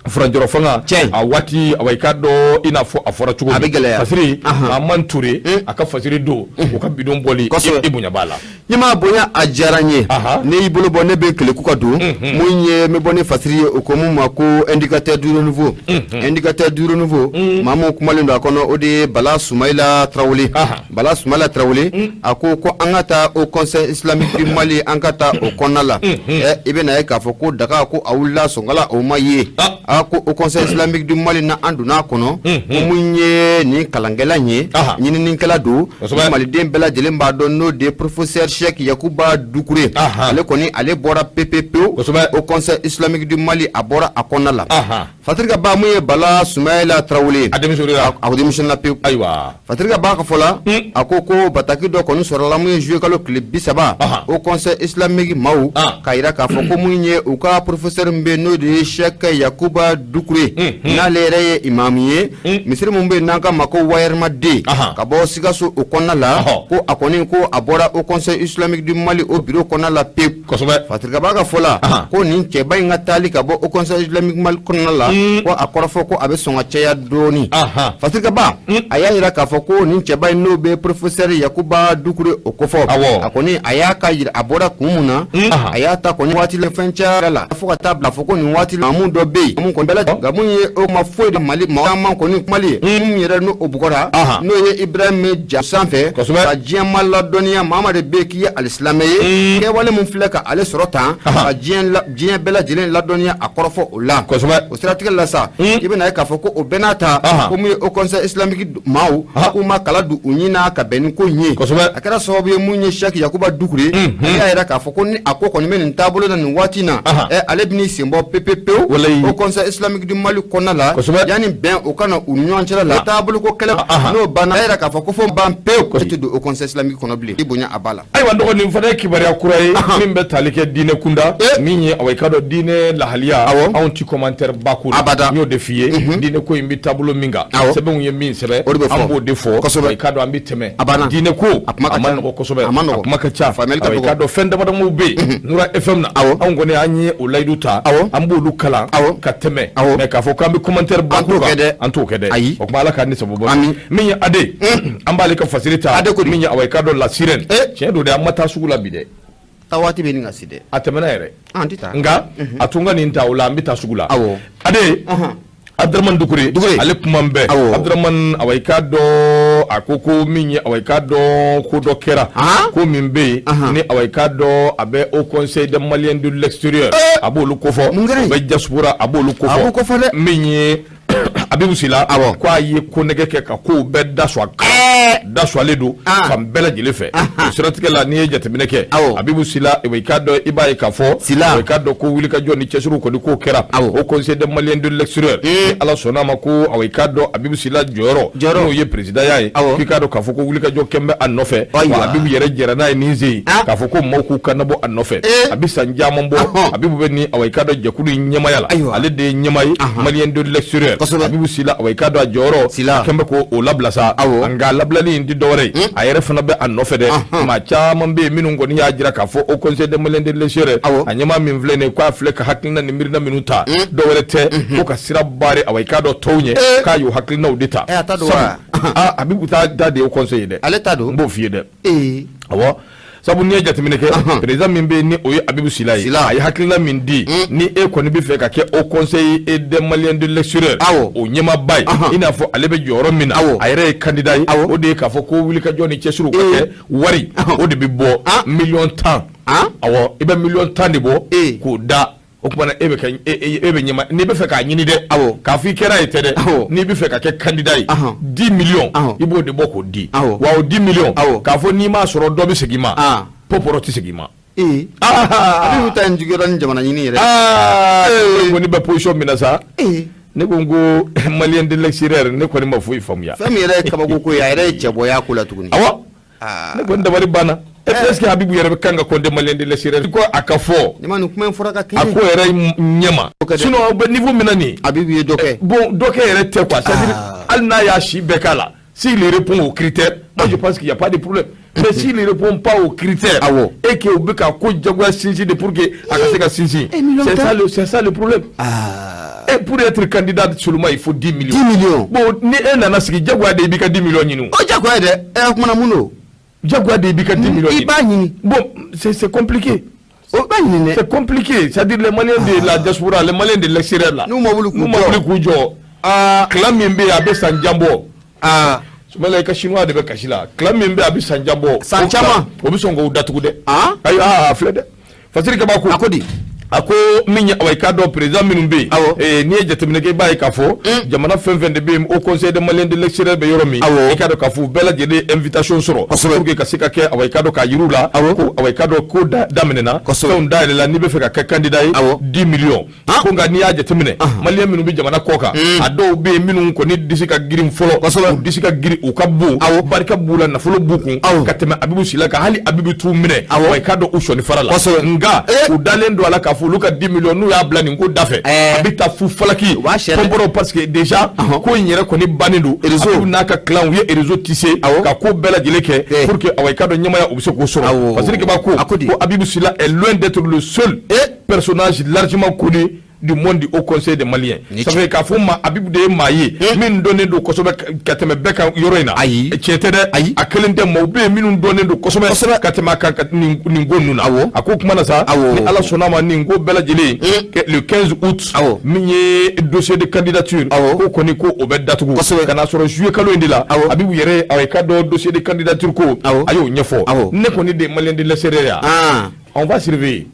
furancɛrɔ fanga a waati, awa i k'a dɔn i n'a fɔ a fɔra cogo min, a bɛ gɛlɛya. Fasiri Aman Ture, a ka fasiri don u ka bidon bɔli, i bonya b'a la. Ɲɛmaa bonya, a diyara n ye. Ne y'i bolo bɔ, ne bɛ Keleku ka don mun ye, n bɛ bɔ ni fasiri ye, o ko mun ma ko Indicateur du renouveau. Indicateur du renouveau, maa mun kumalen don a kɔnɔ, o de ye Bala Sumayila Tarawele. Bala Sumayila Tarawele, a ko ko an ka taa Haut Conseil islamique du Mali, an ka taa o kɔnɔna la. I bɛna ye k'a fɔ ko daga ko a wulila sonkala, o ma ye. A ko Haut Conseil islamique du Mali na, an donna a kɔnɔ, ko mun ye nin kalankɛla in ye, ɲininikɛla don, maliden bɛɛ lajɛlen b'a dɔn, n'o de ye professeur Cheikh Yakuba Dukure. Ale kɔni, ale bɔra pepepewu Haut Conseil islamique du Mali, a bɔra a kɔnɔna la. Fasiri Kaba, mun ye Bala Sumayila Tarawele, a démissionné pewu. Ayiwa. Fasiri Kaba ka fɔ la, a ko ko bataki dɔ kɔni sɔrɔla mun ye juillet kalo tile 30, Haut Conseil islamique maaw k'a jira k'a fɔ ko mun ye u ka professeur min bɛ yen, n'o de ye Cheikh Yakuba Dukure, n'ale yɛrɛ ye imamu ye misiri mun bɛ yen n'an k'a ma ko Wayɛrɛma den, ka bɔ Sikaso, o kɔnɔna la, ko a kɔni ko a bɔra Haut Conseil islamique du Mali, o bureau kɔnɔna la pewu. Fasiri Kaba ka fɔ la, ko nin cɛba in ka taali ka bɔ Haut Conseil islamique Mali kɔnɔna la, ko a kɔrɔfɔ ko a bɛ sɔn ka caya dɔɔni. Fasiri Kaba, a y'a jira k'a fɔ ko nin cɛba in, n'o bɛ professeur Yakuba Dukure o kofɔ, a kɔni a y'a ka jira a bɔra kun mun na, a y'a ta kɔni waati la fɛn caya la, fo ka taa bila fɔ ko nin waati la mun dɔ bɛ yen mun kɔni bɛɛ lajɛlen, nka mun ye o ma foyi de Mali maa caman kɔni kumali ye mun yɛrɛ n'o o bugɔra, n'o ye Ibrahim Ja sanfɛ ka diɲɛ ma ladɔnniya, maa ma de bɛ yen k'i ye alisilamɛ ye, kɛwale mun filɛ ka ale sɔrɔ tan, ka diɲɛ bɛɛ lajɛlen ladɔnniya, a kɔrɔfɔ o la. O siratigɛ la sa, i bɛna ye k'a fɔ ko o bɛɛ n'a ta, ko mun ye Haut Conseil islamique maaw k'u ma kala don u ɲin na ka bɛn ni ko in ye. A kɛra sababu ye mun ye Cheikh Yakuba Dukure, ale y'a jira k'a fɔ ko ni a ko kɔni bɛ nin taabolo la nin waati in na, ale bɛn'i sen bɔ pewu pewu Haut Conseil Conseil islamique du Mali kɔnɔna la yanni bɛn o ka na u ni ɲɔgɔn cɛla la taabolo ko kɛlɛ n'o banna a yira k'a fɔ ko fo ban pewu ko tɛ don Haut Conseil islamique kɔnɔ bilen i bonya a ba la. Ayiwa n dɔgɔ nin fana ye kibaruya kura ye min bɛ tali kɛ diinɛ kunda min ye awa i k'a dɔn diinɛ lahaliya anw ti commentaire ba ko la abada n y'o de f'i ye diinɛ ko in bɛ taabolo min kan sɛbɛnw ye min sɛbɛn an b'o de fɔ i k'a dɔn an bɛ tɛmɛ a banna diinɛ ko a kuma ka nɔgɔ kosɛbɛ a ma nɔgɔ a kuma ka ca i k'a dɔn fɛn damadamaw bɛ yen Nura FM na anw kɔni an ye o layidu ta an b'olu kalan ka tɛmɛ mais k'a fɔ k'an bɛ commentaire ba ko kan an t'o kɛ dɛ ayi o tuma Ala k'an ni sababu min ye AD an b'ale ka fasiri ta AD ko min ye awa i k'a dɔn la sirène tiɲɛ don dɛ an ma taa sugu la bi dɛ taa waati bɛ nin ka se dɛ a tɛmɛna yɛrɛ an tɛ taa nka a tun ka nin ta o la an bɛ taa sugu la awɔ AD Abdramane Dukure ale kuma bɛɛ Abdramane awa i k'a dɔn a ko ko min ye awa i k'a dɔn ko dɔ kɛra ko min bɛ yen ni awa i k'a dɔn a bɛ Haut Conseil des Maliens de l'extérieur a b'olu kofɔ a bɛ diaspora a b'olu kofɔ dɛ min ye Abibu Sila ko a ye konɛgɛ kɛ ka kow bɛɛ da su da sualen don fan bɛɛ lajɛlen fɛ o siratigɛ la n'i ye jateminɛ kɛ Abibu Sila i k'a dɔn i b'a ye k'a fɔ i k'a dɔn ko wulikajɔ ni cɛsiriw kɔni ko kɛra Haut Conseil des Maliens de l'extérieur ni Ala sɔnna a ma ko awa i k'a dɔn Abibu Sila jɔyɔrɔ n'o ye présidentya ye k'i k'a dɔn k'a fɔ ko wulikajɔ kɛn bɛ a nɔfɛ wa Abibu yɛrɛ jɛra n'a ye nin sen in k'a fɔ ko maaw k'u kan nabɔ a nɔfɛ a bɛ san caman bɔ Abibu bɛ ni awa i k'a dɔn jɛkulu in ɲɛmaaya la ale de ye ɲɛmaa ye Malien de l'extérieur Abibu Sila awa i k'a dɔn a jɔyɔrɔ Sila a kɛn bɛ k'o labila sa nka labilali in tɛ dɔwɛrɛ ye a yɛrɛ fana bɛ a nɔfɛ dɛ maa caman bɛ yen minnu kɔni y'a jira k'a fɔ Haut Conseil des Maliens de l'extérieur a ɲɛmaa min filɛ nin ye k'a filɛ ka hakilina ni miirina minnu ta dɔwɛrɛ tɛ ko ka sira barrer awa i k'a dɔn tɔw ɲɛ k'a y'o hakilinaw de ta a ta don wa Abibu ta da de ye Haut Conseil ye dɛ ale ta don n b'o f'i ye dɛ awɔ sabu n'i ye jateminɛ kɛ président min bɛ yen ni o ye Abibu Sila ye a ye hakilina min di ni e kɔni bɛ fɛ ka kɛ Haut Conseil des Maliens de l'extérieur o ɲɛmaaba ye i n'a fɔ ale bɛ jɔyɔrɔ min na a yɛrɛ ye candidat ye o de ye k'a fɔ ko wulikajɔ ni cɛsiriw ka kɛ wari o de bɛ bɔ miliyɔn 10 awɔ i bɛ miliyɔn 10 de bɔ k'o da o tuma na e bɛ kɛ e bɛ ɲɛmaa n'i bɛ fɛ k'a ɲini dɛ awɔ k'a fɔ i kɛra ye tɛ dɛ awɔ n'i bɛ fɛ ka kɛ candidat ye 10 millions i b'o de bɔ k'o di awɔ wa o 10 millions awɔ k'a fɔ n'i m'a sɔrɔ dɔ bɛ segin i ma pɔpɔrɔ tɛ segin i ma ee Abibu ta in juguyara ni jamana ɲini yɛrɛ aa ne kɔni bɛ position min na sa ne ko n ko Malien de l'extérieur ne kɔni ma foyi faamuya fɛn min yɛrɛ ye kabako ko ye a yɛrɛ ye cɛbɔya ko la tuguni awɔ ne kɔni dabali banna est ce que Abibu yɛrɛ bɛ kan ka compter Malien de l'extérieur ko a ka fɔ ne ma nin kuma in fɔra ka kɛɲɛ a ko yɛrɛ ɲɛma sinon aw bɛ niveau min na nin Abibu ye dɔ kɛ bon dɔ kɛ yɛrɛ tɛ quoi c'est à dire hali n'a y'a si bɛɛ k'a la s'il répond aux critères, moi je pense qu'il n'y a pas de problème. Mais s'il ne répond pas aux critères, awɔ, et que u bɛ ka ko jagoya sinsin de pour que a ka se ka sinsin, c'est ça le problème. Et pour être candidat seulement, il faut 10 millions. 10 millions. Bon, ni e nana sigi jagoya de i b'i ka 10 millions ɲini. O jagoya dɛ, ɛ o kumana mun don? Jagoya de i b'i ka 10 millions ɲini. I b'a ɲini. Bon, c'est compliqué. O b'a ɲini dɛ. C'est compliqué, c'est-à-dire les Maliens de la diaspora, les Maliens de l'extérieur là. N'u ma wuli k'u jɔ. N'u ma wuli k'u jɔ. Clan min bɛ yen a bɛ san jan bɔ. Sumala i ka chinois de bɛ kasi la clan min bɛ a bɛ san jan bɔ. San caman. O bɛ sɔn k'o datugu dɛ. Ayi a filɛ dɛ. Fasiri Kaba ko. A ko di? A ko min ye awa i k'a dɔn président minnu bɛ yen. Awɔ. N'i ye jateminɛ kɛ i b'a ye k'a fɔ. Jamana fɛn fɛn de bɛ yen Haut Conseil des Maliens de l'extérieur bɛ yɔrɔ min. Awɔ. I k'a dɔn k'a fɔ u bɛɛ lajɛlen ye invitation sɔrɔ. Kosɛbɛ. Pour que ka se ka kɛ awa i k'a dɔn k'a yir'u la. Awɔ. Ko awa i k'a dɔn ko daminɛna. Kosɛbɛ. Fɛnw dayɛlɛla n'i bɛ fɛ ka kɛ candidat ye. Awɔ. 10 millions. Ko nka n'i y'a jateminɛ Malien minnu bɛ jamana kɔ kan a dɔw bɛ yen minnu kɔni disi ka girin fɔlɔ u disi ka girin u ka bon barika b'u la nafolo b'u kun ka tɛmɛ Abibu Sila kan hali Abibu t'u minɛ wa i k'a dɔn u sɔnni fara la nka u dalen don a la k'a fɔ olu ka 10 millions n'u y'a bila nin ko da fɛ a bɛ taa fu falaki pɔnpɔrɔ parce que déjà ko in yɛrɛ kɔni bannen don Abibu n'a ka clan u ye réseau tissé ka ko bɛɛ lajɛlen kɛ pour que awa i k'a dɔn ɲɛmaaya u bɛ se k'o sɔrɔ Fasiri Kaba ko ko Abibu Sila est loin d'être le seul personnage largement connu du monde du Haut Conseil des Maliens. Ça fait k'a fɔ ma Abibu de ye maa ye min dɔnnen don kosɛbɛ ka tɛmɛ bɛɛ kan yɔrɔ in na. Ayi. Tiɲɛ tɛ dɛ. Ayi. A kelen tɛ maaw bɛ yen minnu dɔnnen don kosɛbɛ ka tɛmɛ a kan nin ko ninnu na. Awɔ. A ko kuma na sa. Awɔ. Ni Ala sɔnna a ma nin ko bɛɛ lajɛlen. Le 15 août. Awɔ. Min ye dossier de candidature. Awɔ. Ko kɔni ko o bɛ datugu. Kosɛbɛ. Ka n'a sɔrɔ juillet kalo in de la. Awɔ. Abibu yɛrɛ a ye ka dɔn dossier de candidature ko. Awɔ. A y'o ɲɛfɔ. Awɔ. Ne kɔni de ye Malien de l'extérieur ye. On va surveiller.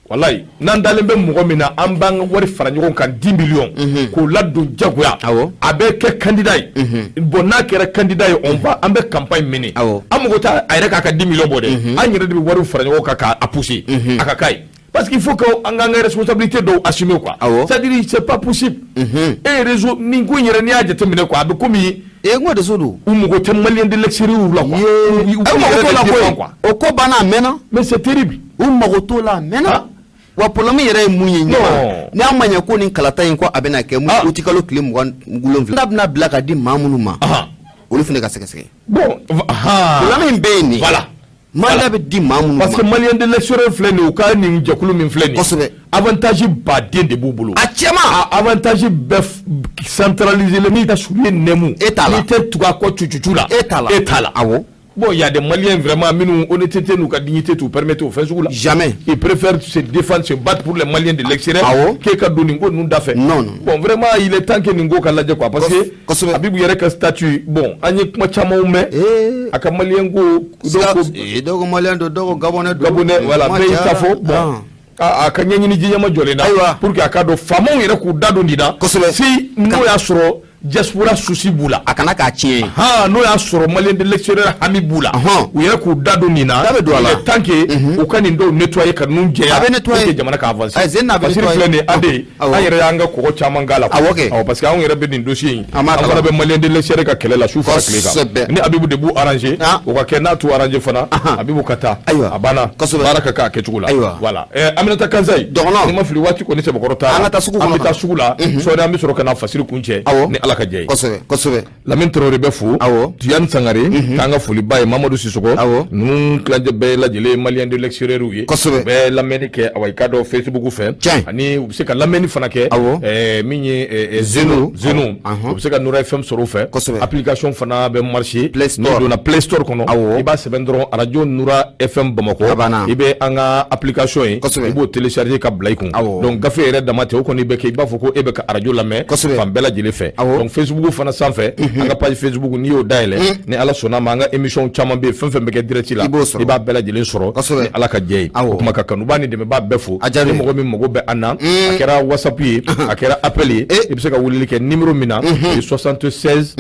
Walayi n'an dalen bɛ mɔgɔ min na an b'an ka wari fara ɲɔgɔn kan 10 millions k'o ladon jagoya Awɔ. A bɛ kɛ candidat ye. Bon, n'a kɛra candidat ye, on va an bɛ campagne mener. Awɔ. An mago t'a a yɛrɛ k'a ka 10 millions bɔ dɛ, an yɛrɛ de bɛ wariw fara ɲɔgɔn kan k'a pousser a ka k'a ye. Parce qu'il faut que an k'an ka responsabilité dɔw assumer quoi. Awɔ. C'est à dire, c'est pas possible. E ye réseau nin ko in yɛrɛ, n'i y'a jateminɛ quoi, a bɛ komi Ee, n ko réseau don. U mago tɛ Malien de l'extérieur la quoi. Ye U u mago t'o la koyi. quoi. O ko banna, a mɛnna. Mais c'est terrible. U mago t'o la, a mɛnna. Ah. Wa problème yɛrɛ ye mun ye? Non. Ɲama n'a ma ɲɛ ko nin kalata in ko a bɛna kɛ mun Ah. uti kalo tile 27, n'a bɛna bila ka di maa minnu ma, Ah. olu fana ka sɛgɛsɛgɛ. Bon, ah. Problème in bɛ yen nin. Voilà. Mandat bɛ di maa minnu Parce que ma. Malien de l'extérieur filɛ nin ye, u ka nin jɛkulu min filɛ nin ye. Kosɛbɛ. Avantage baden de b'u bolo. A cɛman. A avantage bɛɛ centralisé le, n'i ka soulier nɛmu. E t'a la. N'i tɛ tugu a kɔ cucucu la. E t'a la. E t'a la. Awɔ. Bon, il y a des Maliens vraiment minnu honnêteté n'u ka dignité t'u permettre o fɛn sugu la. Jamais. Ils préfèrent se défendre, se battre pour les Maliens de l'extérieur. Awɔ. K'e ka don nin ko ninnu da fɛ. Non, non. Bon, vraiment, il est temps que nin ko ka lajɛ quoi, parce que Abibu yɛrɛ ka statut, bon, an ye kuma camanw mɛn. Ee. A ka Malien ko dɔw ko Ee, dɔw ko Malien don, dɔw ko Gabonais don. Gabonais, voilà, Kuma bɛɛ y'i ta cayara. fɔ. Bon, Ah. a ka ɲɛɲini ji ɲɛma jɔlen na. Ayiwa. Pour que a ka dɔn, faamaw yɛrɛ k'u da don nin na. Si n'o y'a sɔrɔ diaspora souci b'u la. A kana k'a tiɲɛ ye. Han, n'o y'a sɔrɔ Malien de l'extérieur hami b'u la. U yɛrɛ k'u da don nin na. Da bɛ don a la. Il est temps que u ka nin dɔw nettoyer ka ninnu jɛya. A bɛ nettoyer. Pour que jamana ka avancer. Ayi, Zeni, a bɛ Fasiri nettoyer. filɛ nin ye, an de an yɛrɛ y'an ka kɔgɔ caman k'a la. Awɔ kɛ. Awɔ, parce que anw yɛrɛ bɛ nin dossier in. An b'a An fana kalama. bɛ Malien de l'extérieur ka kɛlɛ la su fara tile kan. Ni Abibu de b'u arranger. O ka kɛ, n'a t'u arranger fana. Abibu ka taa. Ayiwa. A banna. Baara ka kɛ a kɛcogo la. Ayiwa. Voilà. Aminata Kansayi. Dɔgɔnɔ. Ni ma fili, waati kɔni sɛbɛkɔrɔ taara. An ka taa sugu An kɔnɔ bɛ taa sugu la. Sɔɔni an bɛ sɔrɔ ka na fasiri kuncɛ. Awɔ. Ni Ala ka jɛ ye. Kosɛbɛ, kosɛbɛ. Lamine Traoré bɛ fo. Awɔ. Tiyani Sangare. K'an ka foliba ye Mamadu Sisɔkɔ. Awɔ. Ninnu tilancɛ bɛɛ lajɛlen ye Malien de l'extérieur ye. Kosɛbɛ. U bɛ lamɛnni kɛ, awa, i k'a dɔn, Facebook fɛ. Tiɲɛ. Ani u bɛ se ka lamɛnni fana kɛ. Awɔ. Min ye Zeno. Zeno. Awɔ. U bɛ se ka Nura FM sɔrɔ o fɛ. Kosɛbɛ. Application fana bɛ marcher. Play Store. N'i donna Play Store kɔnɔ. Awɔ. I b'a sɛbɛn dɔrɔn radio Nura FM Bamakɔ. A banna. I bɛ an ka application ye. Kosɛbɛ. I b'o télécharger ka bila i kun. Awɔ. Donc gafe yɛrɛ dama tɛ, o kɔni bɛ kɛ i b'a fɔ ko e bɛ ka radio lamɛn. Kosɛbɛ. Fan bɛɛ lajɛlen fɛ. Awɔ. Donc Facebook fana sanfɛ, an ka page Facebook, n'i y'o dayɛlɛ, ni Ala sɔnna ma, an ka émission caman bɛ yen, fɛn fɛn bɛ kɛ direct la, I b'o sɔrɔ. i b'a bɛɛ lajɛlen sɔrɔ. Kosɛbɛ. Ni Ala ka jɛ ye. Awɔ. O kuma ka kanubaa ni dɛmɛbaa bɛɛ fo. A diyara Ni n ye. mɔgɔ min mago bɛ an na, a kɛra WhatsApp ye, a kɛra appel ye, Eh. i bɛ se ka weleli kɛ numéro min na, o ye 76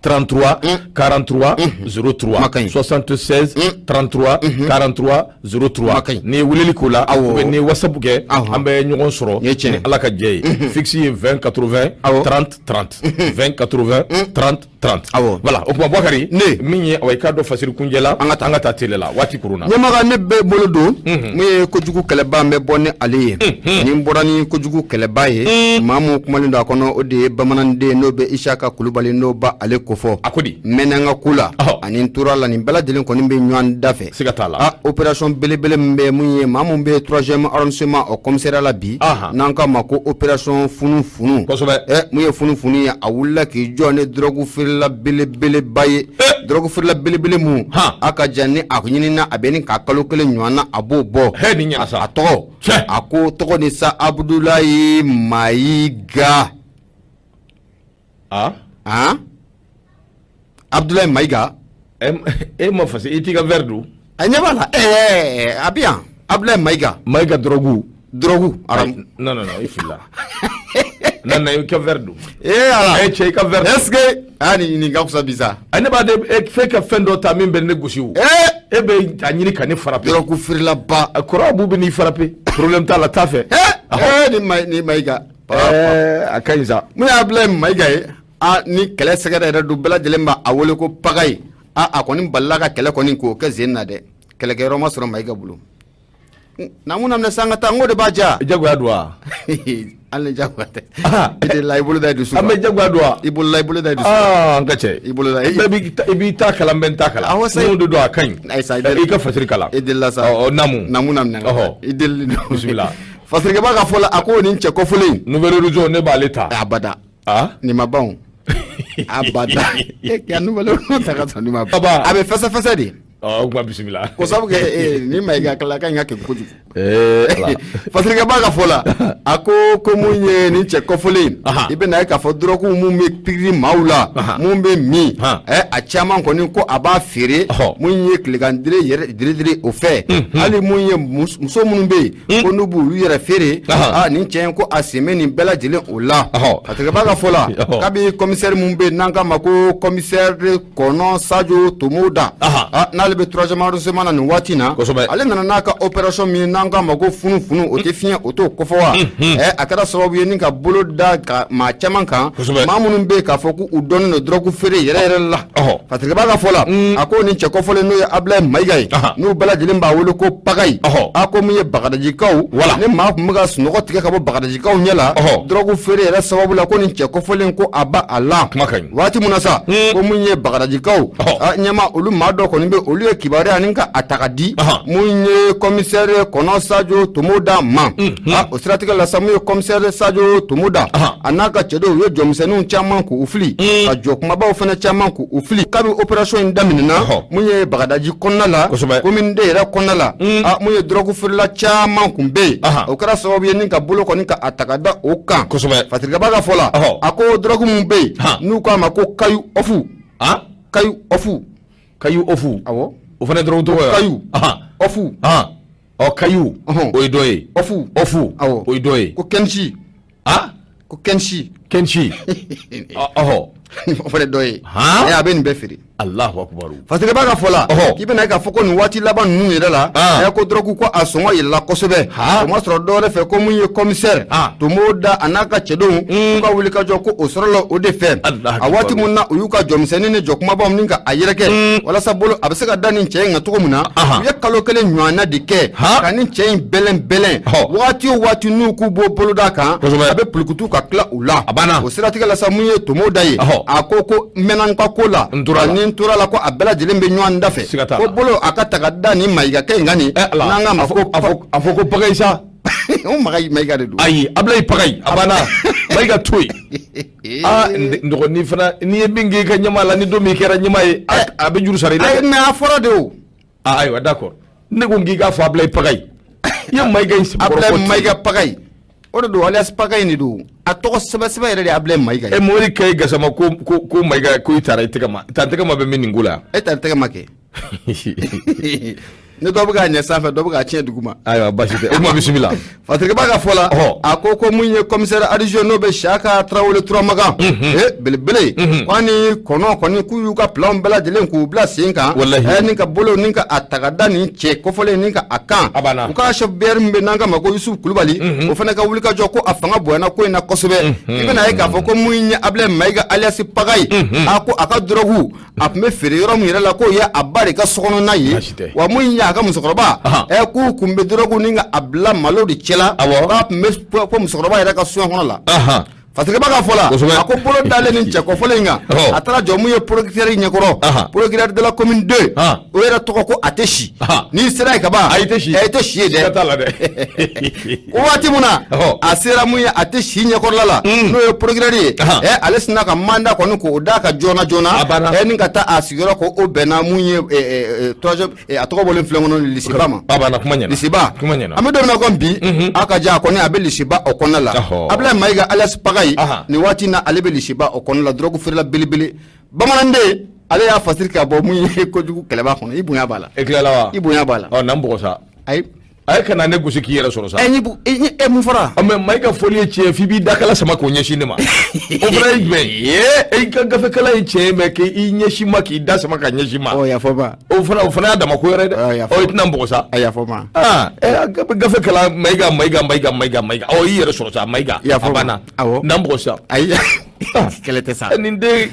33 43 03. Makan ɲi. 76 33 43 03. Makan ɲi. N'i ye weleli k'o la, Awɔ. ou bien n'i ye WhatsApp kɛ, an bɛ ɲɔgɔn sɔrɔ. Nin ye tiɲɛ. Ni Ala ka jɛ ye. Fixe ye 20 80 30 30, 20 80 30 30. Awɔ. Voilà, o tuma Bukari, Ne. min ye, awa, i k'a dɔn, fasiri kunjɛ la, An ka taa. an ka taa télé la, waati kurunna. Ɲɛmaga, ne bɛ bolo don mun ye kojugu kɛlɛba, n bɛ bɔ ni ale ye. Ni n bɔra ni kojugu kɛlɛba ye, maa mun kumalen don a kɔnɔ, o de ye bamananden, n'o bɛ Isaka Kulubali, n'o ba ale kofɔ. A ko di? N mɛnna n ka ko la ani n tora la, nin bɛɛ lajɛlen kɔni bɛ ɲɔgɔn da fɛ. Siga t'a la. A opération belebele min bɛ mun ye, maa mun bɛ 3e arrondissement o commissariat la bi, n'an k'a ma ko opération funu funu. Ɛ, mun ye funu funu ye? A wulila k'i jɔ ni drogue feerela belebeleba ye. Drogue feerela belebele mun a ka jan ni a ɲinina, a bɛ ni ka kalo kelen ɲɔgɔn na, a b'o bɔ. He, nin ɲɛna sa. A tɔgɔ, a ko tɔgɔ ni sa Abudulayi Mayiga. Han, Abudulayi Mayiga. E ma fasi, i t'i ka verre dun. A ɲɛ b'a la, ɛɛ, a bɛ yan, Abudulayi Mayiga. Mayiga drogue. Drogue haram. Non, non, non, i filila. Non, non, i ka verre dun. Ee Ala. E cɛ, i ka verre. Est ce que a nin ka fisa bi sa? A ne b'a de e fɛ ka fɛn dɔ ta min bɛ ne gosi o. Ee. E bɛ a ɲini ka ne frapper. Drogue feerelaba. Kɔrɔ b'u bɛ n'i frapper. Problème t'a la, t'a fɛ. Ee, nin Mayiga. Ɛɛ, a ka ɲi sa. Mun ye Abudulayi Mayiga ye? A ni kɛlɛ sɛgɛrɛ yɛrɛ don, bɛɛ lajɛlen b'a a wele ko pagayi. A kɔni balila ka kɛlɛ kɔni k'o kɛ sen na dɛ. Kɛlɛkɛyɔrɔ ma sɔrɔ Mayiga bolo. Na mun na san ka taa, n ko de b'a diya. Jagoya don wa? Hali ni jagoya tɛ, i delila, i bolo da i dusu. An bɛ jagoya don wa? I bolola, i bolo da i dusu. Aa, an ka cɛ. I bolo da. Bɛɛ b'i ta, i b'i ta kalan, bɛ n ta kalan. Awɔ, sa. N'o de don, a ka ɲi. Ayi sa, i ka fasiri kalan. I delila sa. Ɔ, namu. Namu na minɛ. Ɔhɔ. I delili don. Bisimila. Fasirikɛba ka fɔ la, a ko nin cɛ kɔfɔlen. Nouvel Horizon, ne b'ale ta. Abada. Ah? Nin ma ban o. Abada. E ka Nouvel Horizon ta ka sɔrɔ nin ma ban. Baba. A bɛ fɛsɛ fɛsɛ de. Ɔ, o kuma, bisimila. Ko sabu kɛ ni Mayiga kala ka ɲi ka kɛ kojugu. Ee Ala. Fasirikɛba ka fɔ la, a ko mun ye nin cɛ kɔfɔlen, i bɛ na ye k'a fɔ drogue mun bɛ pikiri maaw la, mun bɛ min, ɛ, a caman kɔni ko a b'a feere mun ye tilegan dire yɛrɛ dire o fɛ. Hali mun ye muso minnu bɛ yen ko n'u b'olu yɛrɛ feere, a nin cɛ in ko a sen bɛ nin bɛɛ lajɛlen o la. Fasirikɛba ka fɔ la, kabi commissaire mun bɛ yen n'an k'a ma ko commissaire Kɔnɔ Sajo Tomoda, a n'ale n'ale bɛ troisième arrondissement na nin waati na, ale nana n'a ka opération min ye n'an k'a ma ko funufunu, o tɛ fiɲɛ o t'o kofɔ wa? A kɛra sababu ye ni ka bolo da ka maa caman kan, maa minnu bɛ yen k'a fɔ k'u dɔnnen don dɔrɔgu feere yɛrɛ yɛrɛ la. Fasirikɛba ka fɔ la, a ko nin cɛ kofɔlen n'o ye Abulayi Mayiga ye, n'u bɛɛ lajɛlen b'a wele ko Pagayi, a ko min ye Bagadajikaw, ni maa tun bɛ ka sunɔgɔ tigɛ ka bɔ Bagadajikaw ɲɛ la dɔrɔgu feere yɛrɛ sababu la, ko nin cɛ kofɔlen ko a ba a la. Waati min na sa, ko mun ye Bagadajikaw ɲɛmaa, olu maa dɔ kɔni bɛ, olu ye kibaruya ni ka a ta ka di mun ye commissaire kɔnɔ Sajo Tomoda ma. O siratigɛ la sa, mun ye commissaire Sajo Tomoda a n'a ka cɛdenw, u ye jɔmisɛnninw caman k'u fili, ka jɔ kumabaw fana caman k'u fili. Kabi opération in daminɛna mun ye Bagadaji kɔnɔna la, commune deux yɛrɛ kɔnɔna la, mun ye dɔrɔgu feerela caman kun bɛ yen, o kɛra sababu ye ni ka bolo kɔni ka a ta ka da o kan. Fasirikɛba ka fɔ la, a ko dɔrɔgu min bɛ yen n'u k'a ma ko kayu ɔfu, kayu ɔfu, kayu ɔfu, awɔ, o fana dɔrɔgu tɔgɔ ye kayu ɔfu. Ɔ, kayu, o ye dɔ ye. Ɔfu. Ɔfu, o ye dɔ ye. Ko kɛnsi, ko kɛnsi. Kɛnsi, ɔhɔ. O fana dɔ ye. A bɛ nin bɛɛ feere. Alahu akubaru. Fasirikɛba ka fɔ la, k'i bɛna k'a fɔ ko nin waati laban ninnu yɛrɛ la, ko dɔrɔgu ko a sɔngɔ yɛlɛla kosɛbɛ. O ma sɔrɔ dɔwɛrɛ fɛ, ko mun ye commissaire Tomoda a n'a ka cɛdenw u ka wulikajɔ, ko o sɔrɔla o de fɛ. A waati mun na u y'u ka jɔmisɛnnin ni jɔ kumabaw ni ka a yɛrɛkɛ walasa bolo a bɛ se ka da nin cɛ in kan cogo min na, u ye kalo kelen ɲɔgɔnna de kɛ ka nin cɛ in bɛlɛn bɛlɛn. Waati o waati n'u k'u b'o bolo d'a kan, a bɛ pulukutu ka tila u la. A banna. O siratigɛ la sa, mun ye Tomoda ye, a ko n mɛnna n ka ko la, ni n tora la, ko a bɛɛ lajɛlen bɛ ɲɔgɔn da fɛ, ko bolo a ka ta ka da nin Mayigakɛ in kan nin, n'an k'a ma ko a fɔ ko Pagayi sa. O Mayiga de don. Ayi, Abulayi Pagayi, a banna. Mayiga to yen. Aa, n dɔgɔnin fana, n'i ye min k'i ka ɲɛmaa la, ni don min kɛra ɲɛmaa ye, a bɛ juru sara i la. Ayi, mais a fɔra de o. Ayiwa, d'accord, ne ko k'i k'a fɔ Abulayi Pagayi. I ye Mayiga in sɛbɛkɔrɔ. Abulayi Mayiga Pagayi, o de don, alias Pagayi de don. A tɔgɔ sɛbɛ sɛbɛ yɛrɛ de ye Abulayi Mayiga ye. E Mori Kayi Gasama ko Mayiga ko i taara i tɛgɛ ma, taa tɛgɛ ma bɛ min nin ko la. E taa tɛgɛ ma kɛ. Ni dɔ bɛ k'a ɲɛ sanfɛ, dɔ bɛ k'a tiɲɛ duguma. Ayiwa, basi tɛ. O tuma bisimila. Fasirikɛba ka fɔ la, a ko mun ye commissaire adjoint n'o bɛ Siyaka Tarawele Turamagan, belebele, ko ani kɔnɔ kɔni k'u y'u ka planw bɛɛ lajɛlen k'u bila sen kan ni ka bolo ni ka a ta ka da nin cɛ kofɔlen ni ka a kan. U ka chef BR min bɛ n'an k'a ma ko Yusufu Kulubali, o fana ka wulikajɔ ko a fanga bonyana ko in na kosɛbɛ. I bɛna ye k'a fɔ ko mun ye Abulayi Mayiga alias Pagayi, a ko a ka dɔrɔgu a tun bɛ feere yɔrɔ min yɛrɛ la, k'o ye a ba de ka sokɔnɔna ye. Wa mun ye a ka musokɔrɔba, k'u tun bɛ dɔrɔgu ni ka a bila malo de cɛla, k'a tun bɛ fo musokɔrɔba yɛrɛ ka soɲɛ kɔnɔ la. Fasirikɛba ka fɔ la, a ko bolo dalen nin cɛ kofɔlen in kan, a taara jɔ mun ye procureur ɲɛkɔrɔ, procureur de la commune 2, o yɛrɛ tɔgɔ ko a tɛ si. N'i sera yen ka ban, a tɛ si, e tɛ si yen dɛ. Ko waati min na a sera mun ye a tɛ si ɲɛkɔrɔla la, n'o ye procureur ye, ale sinna ka mandat kɔni k'o d'a kan joona joona, ni ka taa a sigiyɔrɔ, ko o bɛnna mun ye troisième, a tɔgɔ bɔlen filɛ kɔnɔ, lisiba ma. A banna, kuma ɲɛna. Lisiba, kuma ɲɛna. An bɛ don min na komi bi, a ka ja a kɔni a bɛ lisiba o kɔnɔna la. Abulayi Mayiga alias Pagayi, nin waati in na ale bɛ lisiba o kɔnɔna la, dɔrɔgu feerela belebele bamananden. Ale y'a fasiri ka bɔ mun ye kojugu kɛlɛba kɔnɔ. I bonya b'a la. E tilala wa? I bonya b'a la. Ɔ, na n bugɔ sa. Ayi. A ye kana ne gosi k'i yɛrɛ sɔrɔ sa. E mun fɔra? Ɔ, mais Mayiga fɔli ye tiɲɛ, f'i b'i dakala sama k'o ɲɛsin ne ma. O fana ye jumɛn ye? E ka gafekala ye tiɲɛ ye, mais k'i ɲɛsin ma, k'i da sama ka ɲɛsin ma. Ɔ, yafa ma. O fana y'a dama ko wɛrɛ dɛ. Ɔ, i tɛna n bugɔ sa. A yafa ma. Aa, gafe kalan Mayiga, Mayiga, Mayiga, Mayiga, Mayiga. Ɔ, i yɛrɛ sɔrɔ sa, Mayiga. Yafa a banna. Awɔ. Na n bugɔ sa. Ayi, kɛlɛ tɛ sa. Nin den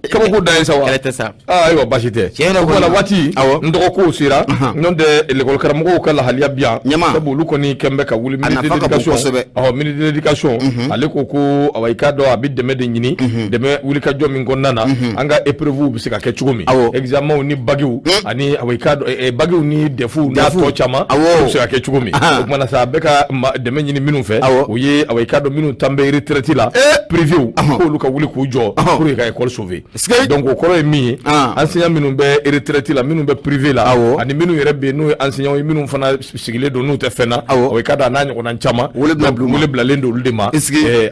kabako dan ye sa wa? Kɛlɛ tɛ sa. Ayiwa, baasi tɛ. Tiɲɛ yɛrɛ kɔni na waati, n dɔgɔkow sera. N'o tɛ, l'école karamɔgɔw ka lahaliya bi yan. Ɲɛma. Sabu olu kɔni kɛn bɛ ka wuli. A nafa ka bon kosɛbɛ. Ɔhɔ, ministre de l'éducation, ale ko awa, i k'a dɔn a bɛ dɛmɛ de ɲini, dɛmɛ wulikajɔ min kɔnɔna na an ka épreuves bɛ se ka kɛ cogo min, examenw ni bakiw ani awa, i k'a dɔn bakiw ni DEF n'a tɔ caman bɛ se ka kɛ cogo min. O tuma na sa, a bɛ ka dɛmɛ ɲini minnu fɛ, o ye awa, i k'a dɔn minnu tan bɛ retraite la, privéw, k'olu ka wuli k'u jɔ pour que ka école sauver. Donc o kɔrɔ ye min ye, enseignant minnu bɛ retraite la, minnu bɛ privé la, ani minnu yɛrɛ bɛ yen n'o ye enseignant ye, minnu fana sigilen don n'u tɛ fɛn na, o i ka dɔn a n'a ɲɔgɔnna caman, wele bilalen don olu de ma.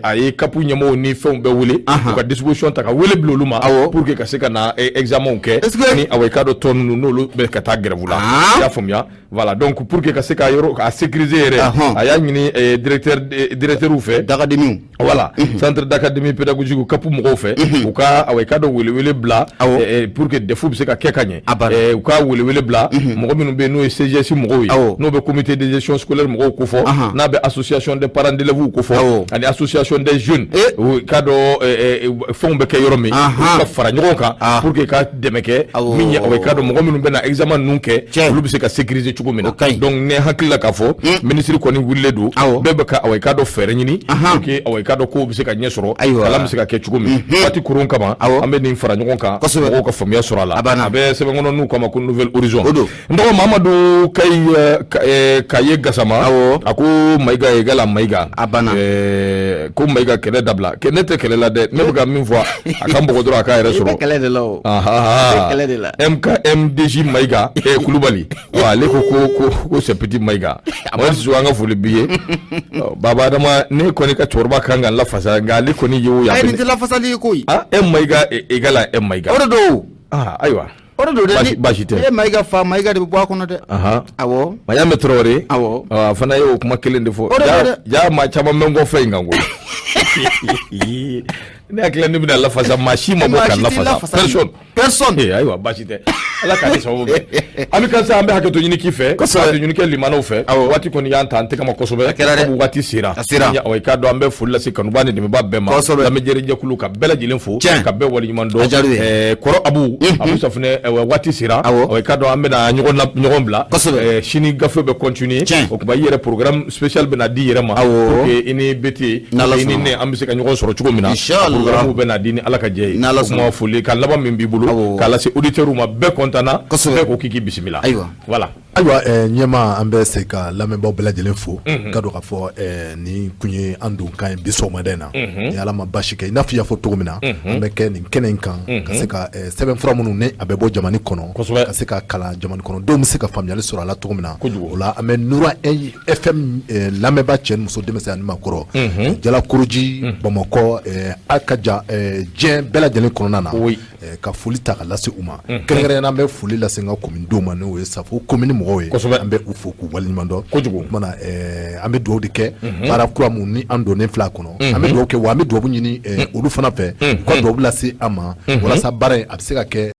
A ye CAP ɲɛmɔgɔw ni fɛnw bɛɛ wele, u ka disposition ta ka wele bila olu ma pour que ka se ka na examenw kɛ ni awa, i k'a dɔn tɔ ninnu n'olu bɛ ka taa grève la. I y'a faamuya? Voilà, donc pour que ka se ka yɔrɔ k'a sécuriser yɛrɛ, a y'a ɲini directeur fɛ d'académie. Voilà, centre d'académie pédagogique, CAP mɔgɔw fɛ, u ka awa, i k'a dɔn dɔn welewele bila pour que DEF bɛ se ka kɛ ka ɲɛ, u ka welewele bila mɔgɔ minnu bɛ yen n'o ye CGS mɔgɔw ye, n'o bɛ comité de gestion scolaire mɔgɔw kofɔ, n'a bɛ association des parents d'élèves kofɔ ani association des jeunes, i k'a dɔn fɛnw bɛ kɛ yɔrɔ min, ka fara ɲɔgɔn kan pour que ka dɛmɛ kɛ min ye, i k'a dɔn mɔgɔ minnu bɛna examen ninnu kɛ, olu bɛ se ka sécuriser cogo min na. Donc ne hakili la k'a fɔ ministre kɔni wulilen don, bɛɛ bɛ ka, awa, i k'a dɔn fɛɛrɛ ɲini pour que, awa, i k'a dɔn kow bɛ se ka ɲɛ sɔrɔ, kalan bɛ se ka kɛ cogo min. Waati kurun kama, an bɛ nin fara ɲɔgɔn kan, mɔgɔw ka faamuya sɔrɔ a la. A bɛ sɛbɛn kɔnɔ n'u k'a ma ko Nouvel Horizon. N tɔgɔ Mamadu Kaye Gasama, a ko Mayiga égale à Mayiga. A banna. Ko Mayiga kɛlɛ dabila. Ne tɛ kɛlɛ la dɛ, ne bɛ ka min fɔ, a ka n bugɔ dɔrɔn a k'a yɛrɛ sɔrɔ. I bɛ kɛlɛ de la o. I bɛ kɛlɛ de la. MKMDJ Mayiga Kulubali, ale ko c'est petit Mayiga. Mohamed Sisoko, an ka foli b'i ye. Baba Adama, ne kɔni ka cɛkɔrɔba kan ka n lafasa, nka ale kɔni ye o ye. Ayi, nin tɛ lafasali ye koyi. Ah, e Mayiga égale à E Mayiga. O de don. Ah, ayiwa. O de don dɛ. Baasi tɛ. E Mayiga fa, Mayiga de bɛ bɔ a kɔnɔ dɛ. Awɔ. Mayame Traoré. Awɔ. A fana ye o kuma kelen de fɔ. O de don dɛ. Ja, maa caman bɛ n kɔ fɛn in kan koyi. Ne hakili la ne bɛna lafasa, maa si ma bɔ ka lafasa. Personne. Personne. Ee, ayiwa, baasi tɛ. Ala k'a ni sababu bɛn. An bɛ kan sa, an bɛ hakɛto ɲini k'i fɛ. Kosɛbɛ. Hakɛto ɲini kɛ limanaw fɛ. Waati kɔni y'an ta an tɛgɛ ma kosɛbɛ. A kɛra dɛ. Sabu waati sera. A sera. I k'a dɔn an bɛ foli lase kanubaa ni dɛmɛbaa bɛɛ ma. Kosɛbɛ. Lamɛnjɛkulu ka bɛɛ lajɛlen fo. Tiɲɛ. Ka bɛɛ waleɲuman dɔn. A diyara u ye. Kɔrɔ Abu Safunɛ, waati sera. I k'a dɔn an bɛna ɲɔgɔn bila. Kosɛbɛ. Sini gafe bɛ continuer. Tiɲɛ. O tuma i yɛrɛ programme spécial bɛna di i yɛrɛ ma. Pour que i ni BT, N'Ala i ni sɔnna. ne, an bɛ se ka ɲɔgɔn sɔrɔ cogo min na. Inchallah. Programme bɛna di ni Ala ka jɛ ye. N'Ala O tuma sɔnna. foli ka laban min b'i bolo k'a lase auditeurs ma, bɛɛ content na. Kosɛbɛ. Bɛɛ ko k'i bisimila. Ayiwa. Voilà. Ayiwa, ɲɛma, an bɛ se ka lamɛnbaaw bɛɛ lajɛlen fo ka don k'a fɔ nin kun ye an don kan ye bi sɔgɔmada in na. Ni Ala ma basi kɛ, i n'a fɔ i y'a fɔ cogo min na, an bɛ kɛ nin kɛnɛ in kan ka se ka sɛbɛnfura minnu ni a bɛ bɔ jamana kɔnɔ, ka se ka kalan jamana kɔnɔ, denw bɛ se ka faamuyali sɔrɔ a la cogo min na. O la, an bɛ Nura FM lamɛnbaa, cɛ ni muso, denmisɛn ani maakɔrɔ, Jalakoroji, Bamakɔ, a ka ja diɲɛ bɛɛ lajɛlen kɔnɔna na, ka foli ta ka lase u ma. Kɛrɛnkɛrɛnnenya la, an bɛ foli lase n ka commune denw ma, n'o ye Safo commune mɔgɔw ye. An bɛ u fo k'u waleɲuman dɔn. Kojugu. O tuma na, an bɛ dugawu de kɛ baara kura mun ni an donnen filɛ a kɔnɔ. An bɛ dugawu kɛ, wa an bɛ dugawu ɲini olu fana fɛ, u ka dugawu lase an ma walasa baara in a bɛ se ka kɛ.